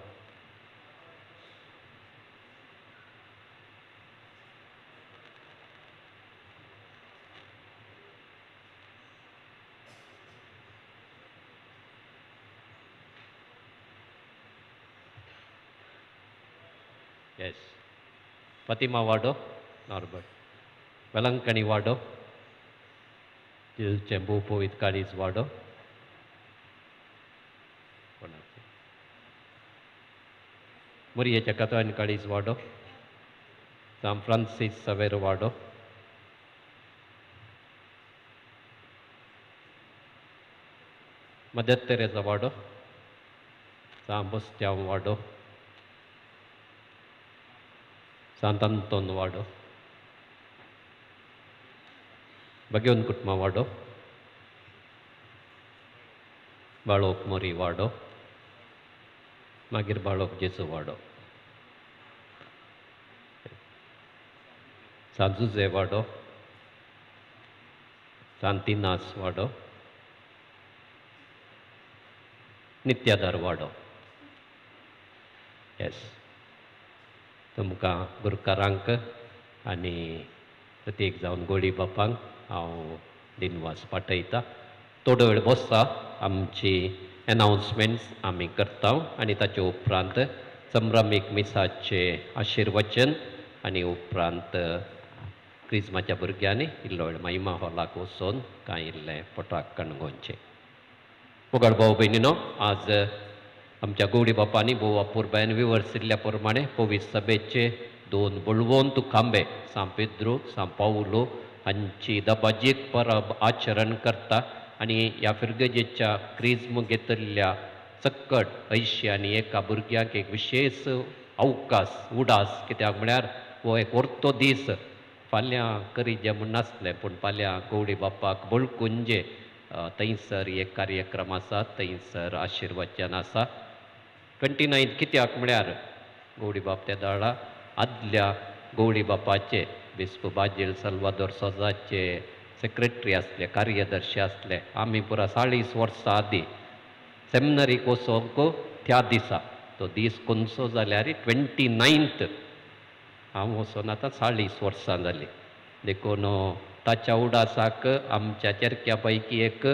येस, फातिमा वाडो, नॉर्बर्ट, वेलंकणी वाडो, जेजूचें भोव पवित्र काळीज वाडो, कोणाचें मोरयेच्या कातवान काळीज वाडो, सांत फ्रांसीस सवेरो वाडो, मदर तेरेजा वाडो, सांत बोस्त्यांव वाडो, सांत अंतोन वाडो, बगेवन कुटुंबा वाडो, बाळोक मोरी वाडो, मागीर बाळोक जेजू वाडो, सांत जुजे वाडो, सांतिनास वाडो, नित्यादार वाडो. येस, तुमकां गुरकारांक आनी प्रत्येक जावन गोळी बापांक हांव दिनवास पाठयता. थोडो वेळ बसता, आमची एनावन्समेंट्स आमी करता आनी ताचे उपरांत संभ्रमीक मिसाचें आशिर्वचन आनी उपरांत क्रिजमाच्या भुरग्यांनी इल्लो वेळ महिमा हॉलाक वचून कांय इल्लें पोटाक कणगोवचें. मोगाळ भाव भयणीनो, आज आमच्या गौडी बापांनी भोव अपुरबायेन विवर्सिल्ल्या प्रमाणे पवित्र सभेचे दोन बळवंत खांबे सांत पेद्रू सांत पावलो हांची दबाजीक परब आचरण करता आनी ह्या फिरगजेच्या क्रिज्म घेतिल्ल्या सक्कट अंयशीं आनी एका भुरग्यांक एक विशेश अवकाश उडास, कित्याक म्हळ्यार हो एक वर्तो दीस फाल्यां करीजे म्हूण नासलें, पूण फाल्यां गौडी बापाक बळकुंजे थंयसर एक कार्यक्रम आसा, थंयसर आशिर्वचन आसा. 29 कित्याक म्हळ्यार गौडी बाप त्या दाळा आदल्या गौडी बापाचे बिस्प बाजील सल्वादोर सोजाचे सेक्रेटरी आसले, कार्यदर्शी आसले. आमी पुरा 40 वर्सां आदीं सेमिनरीक वचोंक त्या दिसा, तो दीस खंयचो जाल्यार 29 हांव वचोन आतां 40 वर्सां जालीं. देखून ताच्या उडासाक आमच्या चेरक्या पैकी एक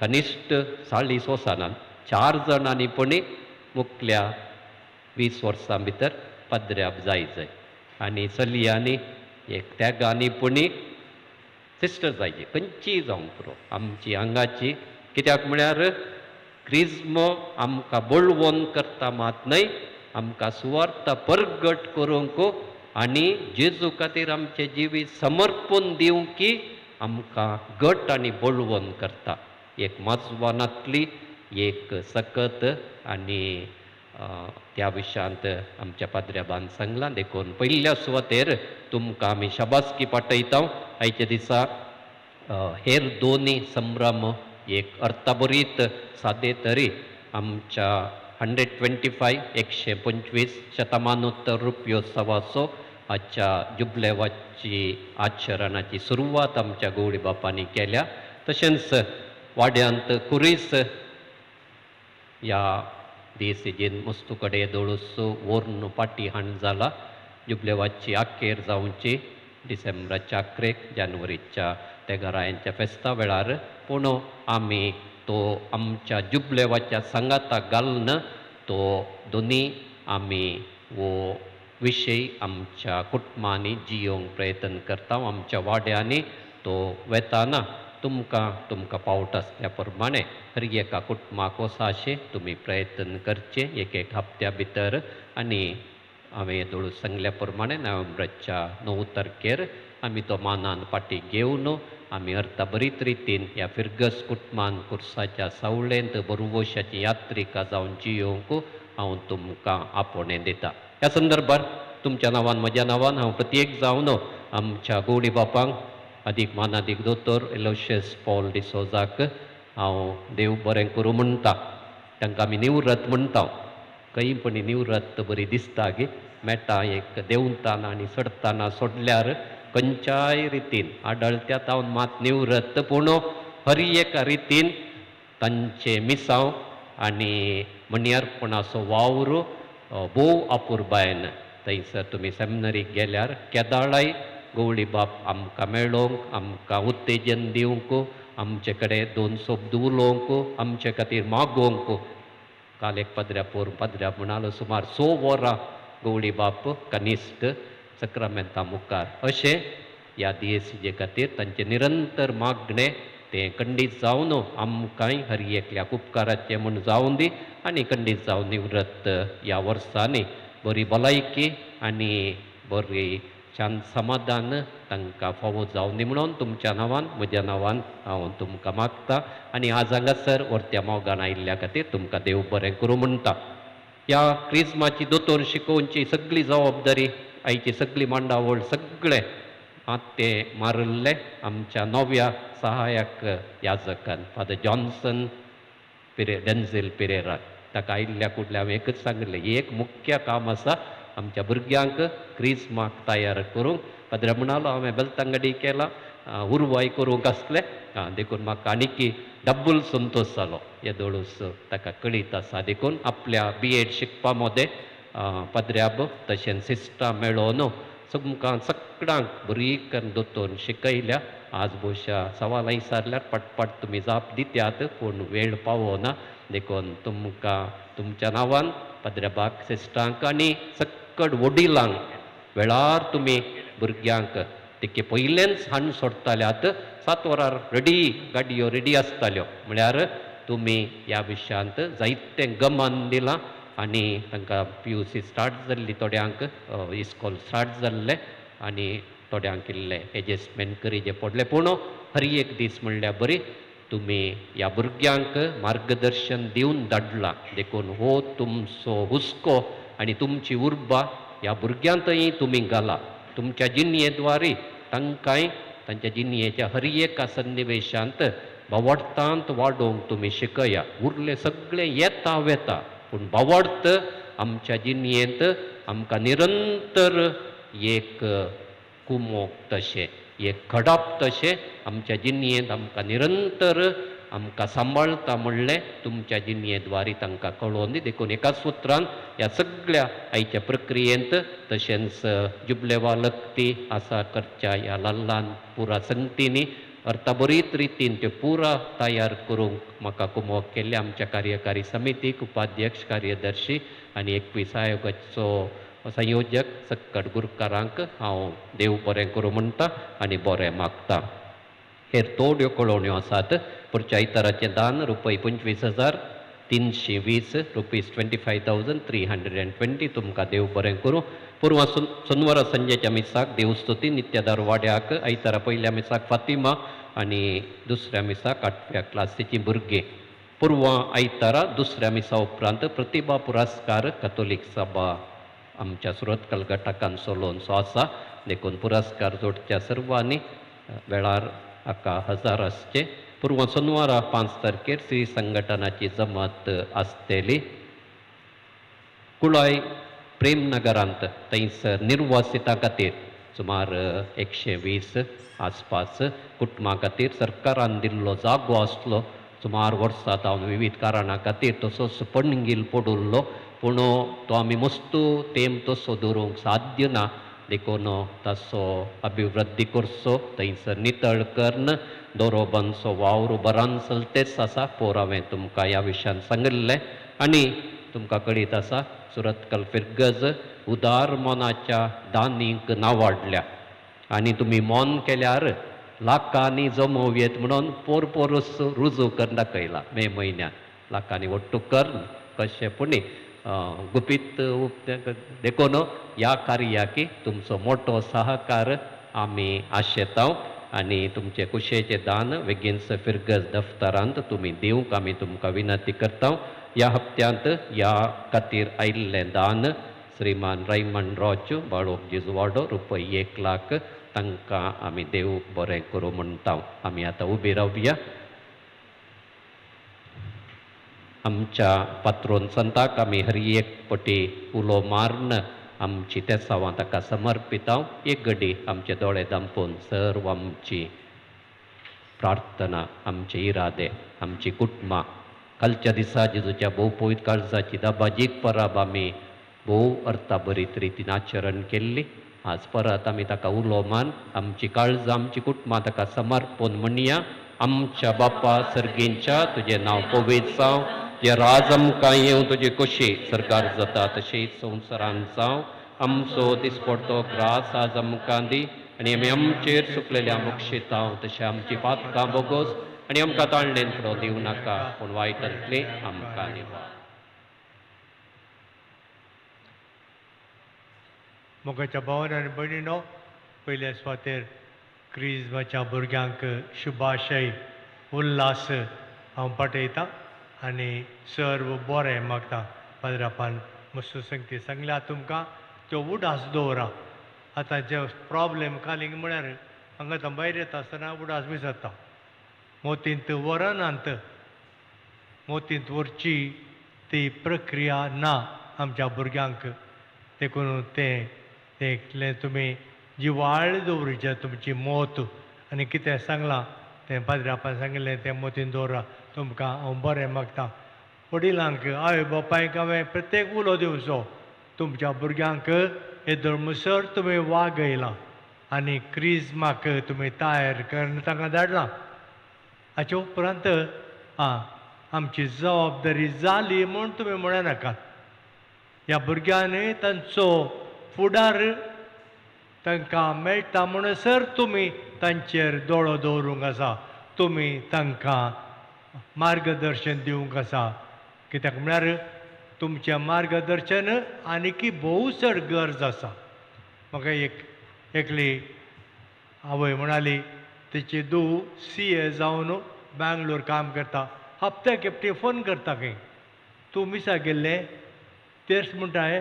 कनिश्ठ 40 वर्सां 4 जाणांनी पणी मुखल्या 20 वर्सां भितर पदऱ्याप जाय जाय आनी चलयांनी एक त्यागांनी पुणी सिस्टर जायची, खंयचीय जावंक पुरो आमची आंगाची. कित्याक म्हळ्यार क्रिज्म आमकां बळवंत करता मात न्हय, आमकां सुवार्थ परगट करूंक आनी जेजू खातीर आमचें जिवीत समर्पण दिवंक की आमकां घट आनी बळवंत करता. एक माजवानांतली एक सकत आनी त्या विशयांत आमच्या पाद्र्याबान सांगलां. देखून पयल्या सुवातेर तुमकां आमी शाबासकी पाठयता. आयच्या दिसा हेर दोनी संभ्रम एक अर्थाभरीत सादे तरी आमच्या 125 125 शतमानोत्तर रुपयोत्सवाचो आजच्या जुबलेवाची आचरणाची सुरवात आमच्या गौडी बापांनी केल्या. तशेंच वाड्यांत कुरीस ह्या दीस जेन मस्तू कडेन दोळूस वोर्न पाटी हाण जाला. जुबलेवाची अखेर जावची डिसेंबराच्या अकरेक जानेवारीच्या तेगरायांच्या फेस्ता वेळार, पूण आमी तो आमच्या जुबलेवाच्या सांगाताक घालून तो दोनी आमी हो विशय आमच्या कुटुंबांनी जियोंक प्रयत्न करता. आमच्या वाड्यांनी तो वेताना तुमकां तुमकां पावट आसल्या प्रमाणे हर एका कुटुंबाक वसाशें तुमी प्रयत्न करचें एक एक हप्त्या भितर. आनी हांवें दोळू सांगल्या प्रमाणे नोव्हेंबराच्या 9 तारखेर आमी तो मानान फाटी घेवन आमी अर्थाभरीत रितीन ह्या फिरगस कुटुंबान कुर्साच्या सावळेंत बरवशाची यात्रिका जावन जियोवंक हांव तुमकां आपोवणें दिता. ह्या संदर्भार तुमच्या नांवान म्हज्या नांवान हांव प्रत्येक जावन आमच्या गौडी बापांक अदीक मानादीक दोतोर एलोशियस पॉल डिसोजाक हांव देव बरें करूं म्हणटा. तांकां आमी निवृत्त म्हणटा. खंय पण निवृत्त बरी दिसता गी मेळटा एक देंवताना आनी चडताना सोडल्यार खंयच्याय रितीन आडळत्या तावन मात निवृत्त, पूण हर एका रितीन तांचें मिसांव आनी म्हणयारपणाचो वावर भोव अपुरबायेन. थंयसर तुमी सेमिनरीक गेल्यार केदाळाय गौडी बाप आमकां मेळोवंक, आमकां उत्तेजन दिवंक, आमचे कडेन दोन शब्द उलोवंक, आमचे खातीर मागोवंक. काल एक पाद्र्या पोर पाद्र्या म्हणालो सुमार 6 वरां गवळी बाप कनिश्ठ सक्रामेंता मुखार. अशें ह्या दियेसीजे खातीर तांचें निरंतर मागणें तें खंडीत जावन आमकांय हर एकल्याक उपकाराचें म्हूण जावन दी आनी खंडीत जावन निवृत्त ह्या वर्सांनी बरी भलायकी आनी बरी शांत समाधान तांकां फावो जावन दी म्हणून तुमच्या नांवान म्हज्या नांवान हांव तुमकां मागता आनी आज हांगासर वर्त्या मोगान आयिल्ल्या खातीर तुमकां देव बरें करूं म्हणटा. ह्या क्रिज्माची दोतोर शिकोवची सगळी जबाबदारी आयची सगळी मांडावळ सगळें आत्ते मारिल्लें आमच्या नव्या सहायक याजकान फादर जॉन्सन डेन्झील पिरेरा. ताका आयिल्ल्या कुडल्या हांवें एकच सांगिल्लें, एक मुख्य काम आसा आमच्या भुरग्यांक क्रिज्माक तयार करूंक. पाद्रे म्हणालो हांवें बेलतांगडी केला उरवाय करूंक आसलें देखून म्हाका आनीकी डब्बल संतोश जालो. येदोळूच ताका कळीत आसा देखून आपल्या बी एड शिकपा मदें पाद्र्याब तशेंच सिस्टां मेळोवन तुमकां सगळ्यांक बरी करून दोतोर शिकयल्या. आज भोवशा सवालां विचारल्यार पटपट तुमी जाप दितात पूण वेळ पावना देखून तुमकां तुमच्या नांवान पाद्र्याबाक सिस्टांक आनी सक्कड वडिलांक वेळार तुमी भुरग्यांक तेके पयलेंच हाडून सोडटाल्यात 7 वरार रेडी गाडयो रेडी आसताल्यो म्हळ्यार तुमी ह्या विशयांत जायतें गमन दिलां आनी तांकां PUC start जाल्ली थोड्यांक इस्कॉल स्टार्ट जाल्लें आनी थोड्यांक इल्लें एडजस्टमेंट करीचें पडलें पूण हर एक दीस म्हणल्यार बरी तुमी ह्या भुरग्यांक मार्गदर्शन दिवन धाडलां देखून हो तुमचो हुस्को आनी तुमची उर्बा ह्या भुरग्यांतय तुमी घाला. तुमच्या जिणयेद्वारे तांकांय तांच्या जिणयेच्या हर एका सन्निवेशांत बावडतांत वाडोवंक तुमी शिकया. उरलें सगळें येता वेता पूण बावडत आमच्या जिणयेंत आमकां निरंतर एक कुमोक तशें एक खडाप तशें आमच्या जिणयेंत आमकां निरंतर आमकां सांबाळता म्हणलें तुमच्या जिणयेद्वारे तांकां कळोवन दी. देखून एका सुत्रान ह्या सगळ्या आयच्या प्रक्रियेंत तशेंच जुबलेवा लक्ती आसा करच्या ह्या ल्हान ल्हान पुरा संगतींनी अर्थाबरीत रितीन त्यो पुरा तयार करूंक म्हाका कुमोक केल्ले आमच्या कार्यकारी समितीक उपाध्यक्ष कार्यदर्शी आनी 21 आयोगाचो संयोजक सक्कड गुरकारांक हांव देव बरें करूं म्हणटा आनी बरें मागता. हेर थोड्यो कळोवण्यो आसात. पुढच्या आयताराचें दान रुपय 25,320 रुपीज 25,320 तुमकां देव बरें करूं. पुर्वा सोनवारा संजेच्या मिसाक देवस्तुती नित्यदार वाड्याक आयतारा पयल्या मिसाक फातिमा आनी दुसऱ्या मिसाक 8व्या क्लासीचीं भुरगीं. पुर्वा आयतारा दुसऱ्या मिसा उपरांत प्रतिभा पुरस्कार कथोलीक सभा आमच्या सुरतकल गटाकान सोलोवनसो आसा देखून पुरस्कार जोडच्या सर्वांनी वेळार हाका हजार आसचे. पुर्वा सोनवारा 5 तारखेर श्री संघटनाची जमात आसतली. कुळाय प्रेमनगरांत थंयसर निर्वासितां खातीर सुमार 120 आसपास कुटुंबां खातीर सरकारान दिल्लो जागो आसलो सुमार वर्सां जावन विविध कारणां खातीर तसोच पणगील पडिल्लो पूण तो आमी मस्तू तेम तसो दवरूंक साध्य ना देखून ताचो अभिवृद्धी करचो थंयसर नितळ करून दोरोबांचो वावर बरान चलतेच आसा. पोर हांवें तुमकां ह्या विशयान सांगिल्लें आनी तुमकां कळीत आसा सुरतकल फिरगज उदार मनाच्या दानींक नावाडल्या आनी तुमी मौन केल्यार लाखांनी जमोवयेत म्हणून पोर पोरूस रुजू करून दाखयला. मे म्हयन्यांत लाखांनी वट्टू करून कशें पुणी गुपीत देखून ह्या कार्याकी तुमचो मोटो सहकार आमी आशेताव आनी तुमचे कुशेचें दान वेगीनस फिरगज दफ्तरांत तुमी दिवंक आमी तुमकां विनंती करता. ह्या हप्त्यांत ह्या खातीर आयिल्लें दान श्रीमान रायमंड रॉच बाळोक जिजवाडो रुपय 1 लाख तांकां आमी देव बरें करूं म्हणटा. आमी आतां उबी रावया. आमच्या पात्रोन संताक आमी हर एक पटी उलो मारून आमची तेसावां ताका समर्पिताव. एक घडी आमचे दोळे दांपून सर्व आमची प्रार्थना आमचे इरादे आमची कुटुंबां कालच्या दिसा जेजूच्या भोव पवित्र काळजाची दबाजीक परब आमी भोव अर्थाभरीत रितीन आचरण केल्ली. आज परत आमी ताका उलो मान आमची काळजां आमची कुटुंबां ताका समर्पण म्हणया. आमच्या बापा सर्गींच्या तुजें नांव पवित्र जावं, तुजें राज आमकां येवं, तुजी खोशी सरकार जाता तशी संवसारांत जावं. आमचो दिसपडतो ग्रास आज आमकां दी आनी आमी आमचेर सुकलेल्या मुक्षितां तशें आमची पातकां बोगोस आनी आमकां ताळणेन फुडो दिवं नाका पूण वायटांतली आमकां निवार. मोगाच्या भावान आनी भयणीनो, पयल्या सुवातेर क्रिज्माच्या भुरग्यांक शुभाशय उल्हास हांव पाठयतां आनी सर्व बरें मागता. पाद्रापान मस्तू संगती सांगल्या तुमकां त्यो उडास दवरा. आतां जे प्रोब्लेम कालींग म्हळ्यार हांगा आतां भायर येता आसतना उडास विसरता, मोतींत व्हरनात, मोतींत व्हरची ती प्रक्रिया ना आमच्या भुरग्यांक. देखून तें तें तुमी जिवाळ दवरुचें तुमची मोत आनी कितें सांगलां तें पाद्रापान सांगिल्लें तें मोतीन दवरा. तुमकां हांव बरें मागता. वडिलांक आवय बापायक हांवें प्रत्येक उलो दिवचो, तुमच्या भुरग्यांक हे धर्मसर तुमी वागयलां आनी क्रिज्माक तुमी तयार करून तांकां धाडलां. हाचे उपरांत आं आमची जबाबदारी जाली म्हूण तुमी म्हणा नाकात. ह्या भुरग्यांनी तांचो फुडार तांकां मेळटा म्हणसर तुमी तांचेर दोळो दवरूंक आसा, तुमी तांकां मार्गदर्शन दिवंक आसा. कित्याक म्हळ्यार तुमचें मार्गदर्शन आनीकी भोव चड गरज आसा. म्हाका एकली आवय म्हणाली तिची धूव CA जावन बेंगलोर काम करता, हप्त्याक एकटी फोन करता खंय, तूं मिसा गेल्लें तेर्स म्हणटाय.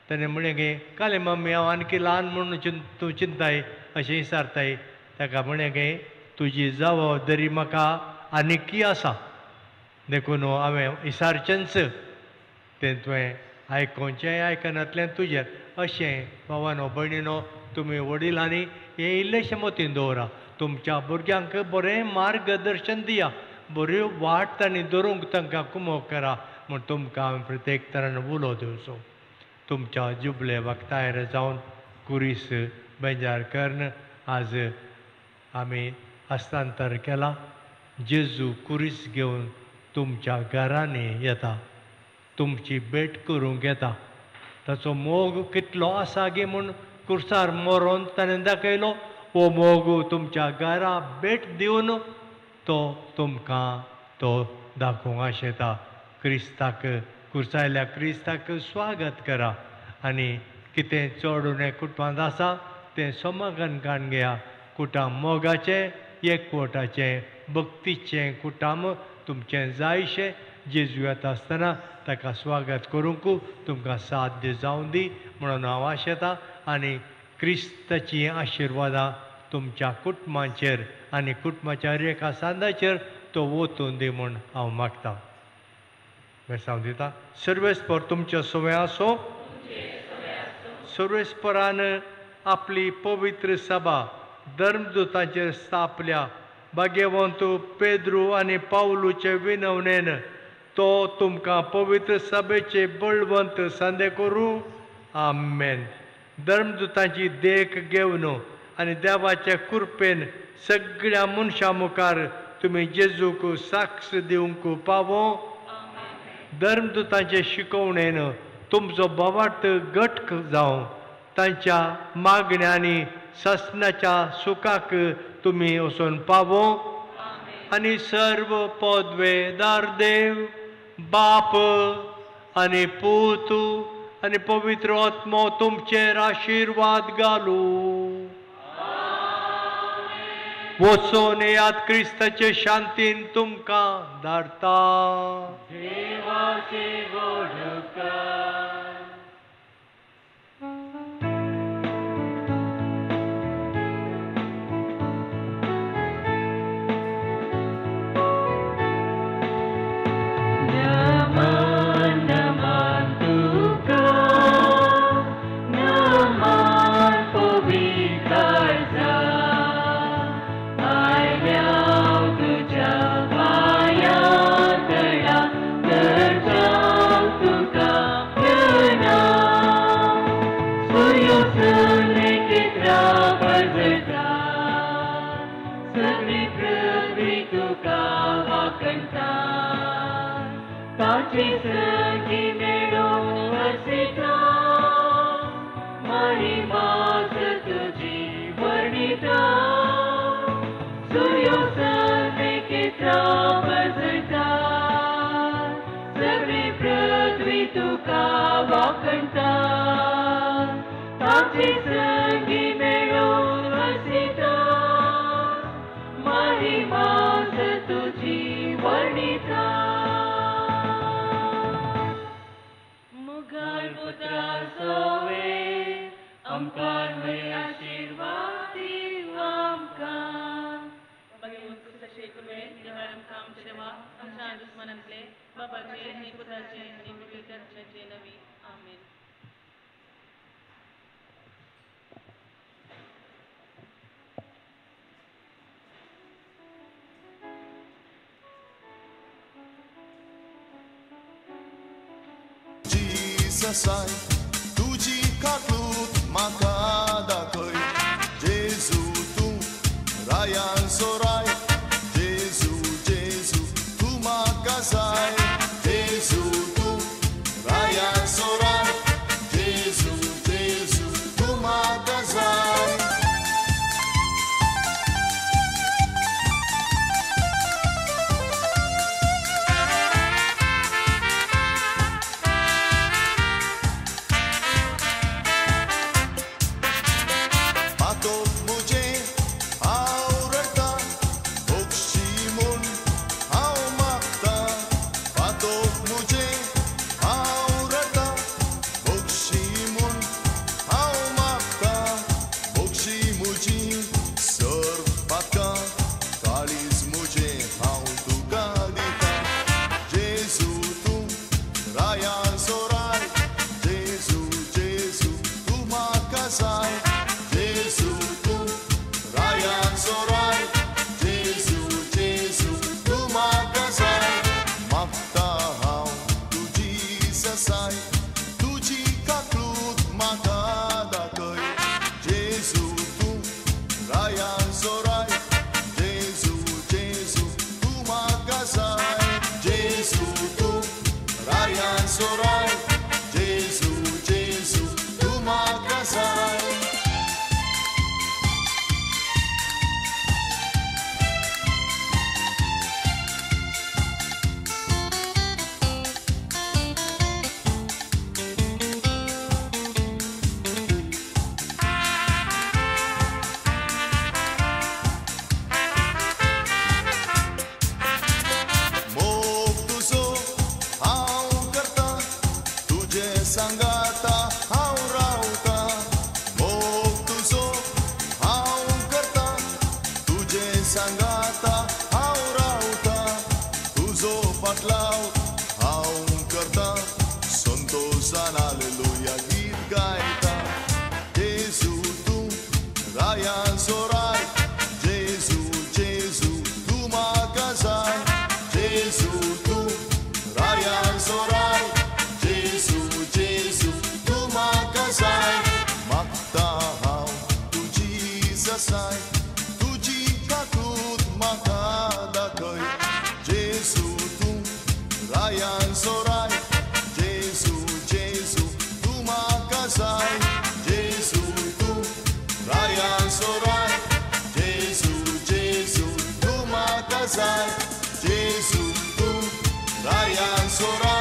ताणें म्हणलें गे कालें मम्मी हांव आणकी ल्हान म्हणून तूं चिंताय अशें विचारताय. ताका म्हणलें गे तुजी जबाबदारी म्हाका आनीकी आसा, देखून हांवें विचारचेंच तें तुवें आयकोचें आयकनातलें तुजेर. अशें भावानो भयणीनो तुमी वडिलांनी हें इल्लेशें मतीन दवरा. तुमच्या भुरग्यांक बरें मार्गदर्शन दिया, बऱ्यो वाट तांणी धरूंक तांकां कुमोक करा म्हूण तुमकां हांवें प्रत्येक तरान उलो दिवचो. तुमच्या जुबले वक्तायर जावन कुरीस बेजार करून आज आमी हस्तांतर केलां. जेजू कुरीस घेवन तुमच्या घरांनी येता, तुमची भेट करूंक येता. ताचो मोग कितलो आसा गे म्हूण कुर्सार मरोन ताणें दाखयलो. हो मोग तुमच्या घरा भेट दिवन तो तुमकां तो दाखोवंक आशेता. क्रिस्ताक कुर्सायल्या क्रिस्ताक स्वागत करा आनी कितें चड उणें कुटुंबांत आसा तें समाधान काडून घेया. कुटाम मोगाचें, एकवटाचें, भक्तीचें कुटाम तुमचें जायशें. जेजू येता आसतना ताका स्वागत करूंक तुमकां साध्य जावं दी म्हणून हांव आशेतां आनी क्रिस्ताचीं आशिर्वादां तुमच्या कुटुंबाचेर आनी कुटुंबाच्या एका सांदाचेर तो वतून दी म्हूण हांव मागतां. बेसांव दिता. सर्वेस्पर तुमच्या सवय आसो. सर्वेस्परान आपली पवित्र सभा धर्मदूतांचेर स्थापल्या. भाग्यवंत पेद्रू आनी पावलूचे विनवणेन तो तुमकां पवित्र सभेचे बळवंत संदे करूं. आमेन. धर्मदूतांची देख घेवन आनी देवाचे कृपेन सगळ्या मनशां मुखार तुमी जेजूक साक्ष दिवंक पावो. धर्मदूतांचे शिकवणेन तुमचो भावार्थ घट जावं. तांच्या मागण्यांनी सासणाच्या सुखाक तुमी वचून पावो. आनी सर्व पदवेदार देव बाप आनी पूत आनी पवित्र आत्मो तुमचेर आशिर्वाद घालू. वचोन येयात, क्रिस्ताचे शांतीन तुमकां धाडटा. देवाचे ताची सगी मेळो आसिता. महिमाच तुजी वर्णिता सुर्यो समेकेत्रा पजळता सगळी पृथ्वी तुका वाखणता ताचे संगी मेळोवन वसिता महिमाच तुजी वर्णिता मुगार पुत्रा सोवे आमकां न्हय आशिर्वाद दिव आमकां. आमच्या दुस्मनांतले बाबाचे आनी पुताचे आनी पवित्र आत्म्याचे नवी. आमेन. जीससाय तुजी काकूत म्हाका दाखय जेजू तूं रायांचो राय जेजू जेजू तूं म्हाका जाय जेजू तूं रायांचो राय जेजू जेजू तूं म्हाका जाय. पातोक मुजे हांव रडटा भोगशी म्हूण हांव मागता पातोक मुजे हांव रडटा भोगशी म्हूण हांव मागता भोगशी मुजी सर्व पातकां काळीज मुजें हांव तुका दिता जेजू तूं रायांचो राय जेजू जेजू तूं म्हाका जाय जेजू तूं रायांचो राय जेजू जेजू तूं म्हाका जाय. मागता हांव तुजी ससाय तुजी काकूत म्हाका दाखय जेजू तूं रायांचो राय जेजू जेजू तूं म्हाका जाय जेजू तूं रायांचो राय जेजू जेजू तूं म्हाका जाय. मोग तुजो हांव करता तुजे सांगाता हांव रावता मोग तुजो हांव करता तुजे सांगाता हांव रावता तुजो फाटलाव हांव करता संतोशान हालेलुया गीत गायता जेजू तूं रायांचो राय जेजू जेजू तूं म्हाका जाय जेजू तूं रायांचो राय जेजू जेजू तूं म्हाका जाय. मागता हांव तुजी ससाय तुजी काकूत म्हाका दाखय जेजू तूं रायांचो राय जेजू जेजू तूं म्हाका जाय जेजू तूं रायांचो राय जेजू जेजू तूं म्हाका जाय जेजू तूं रायांचो राय.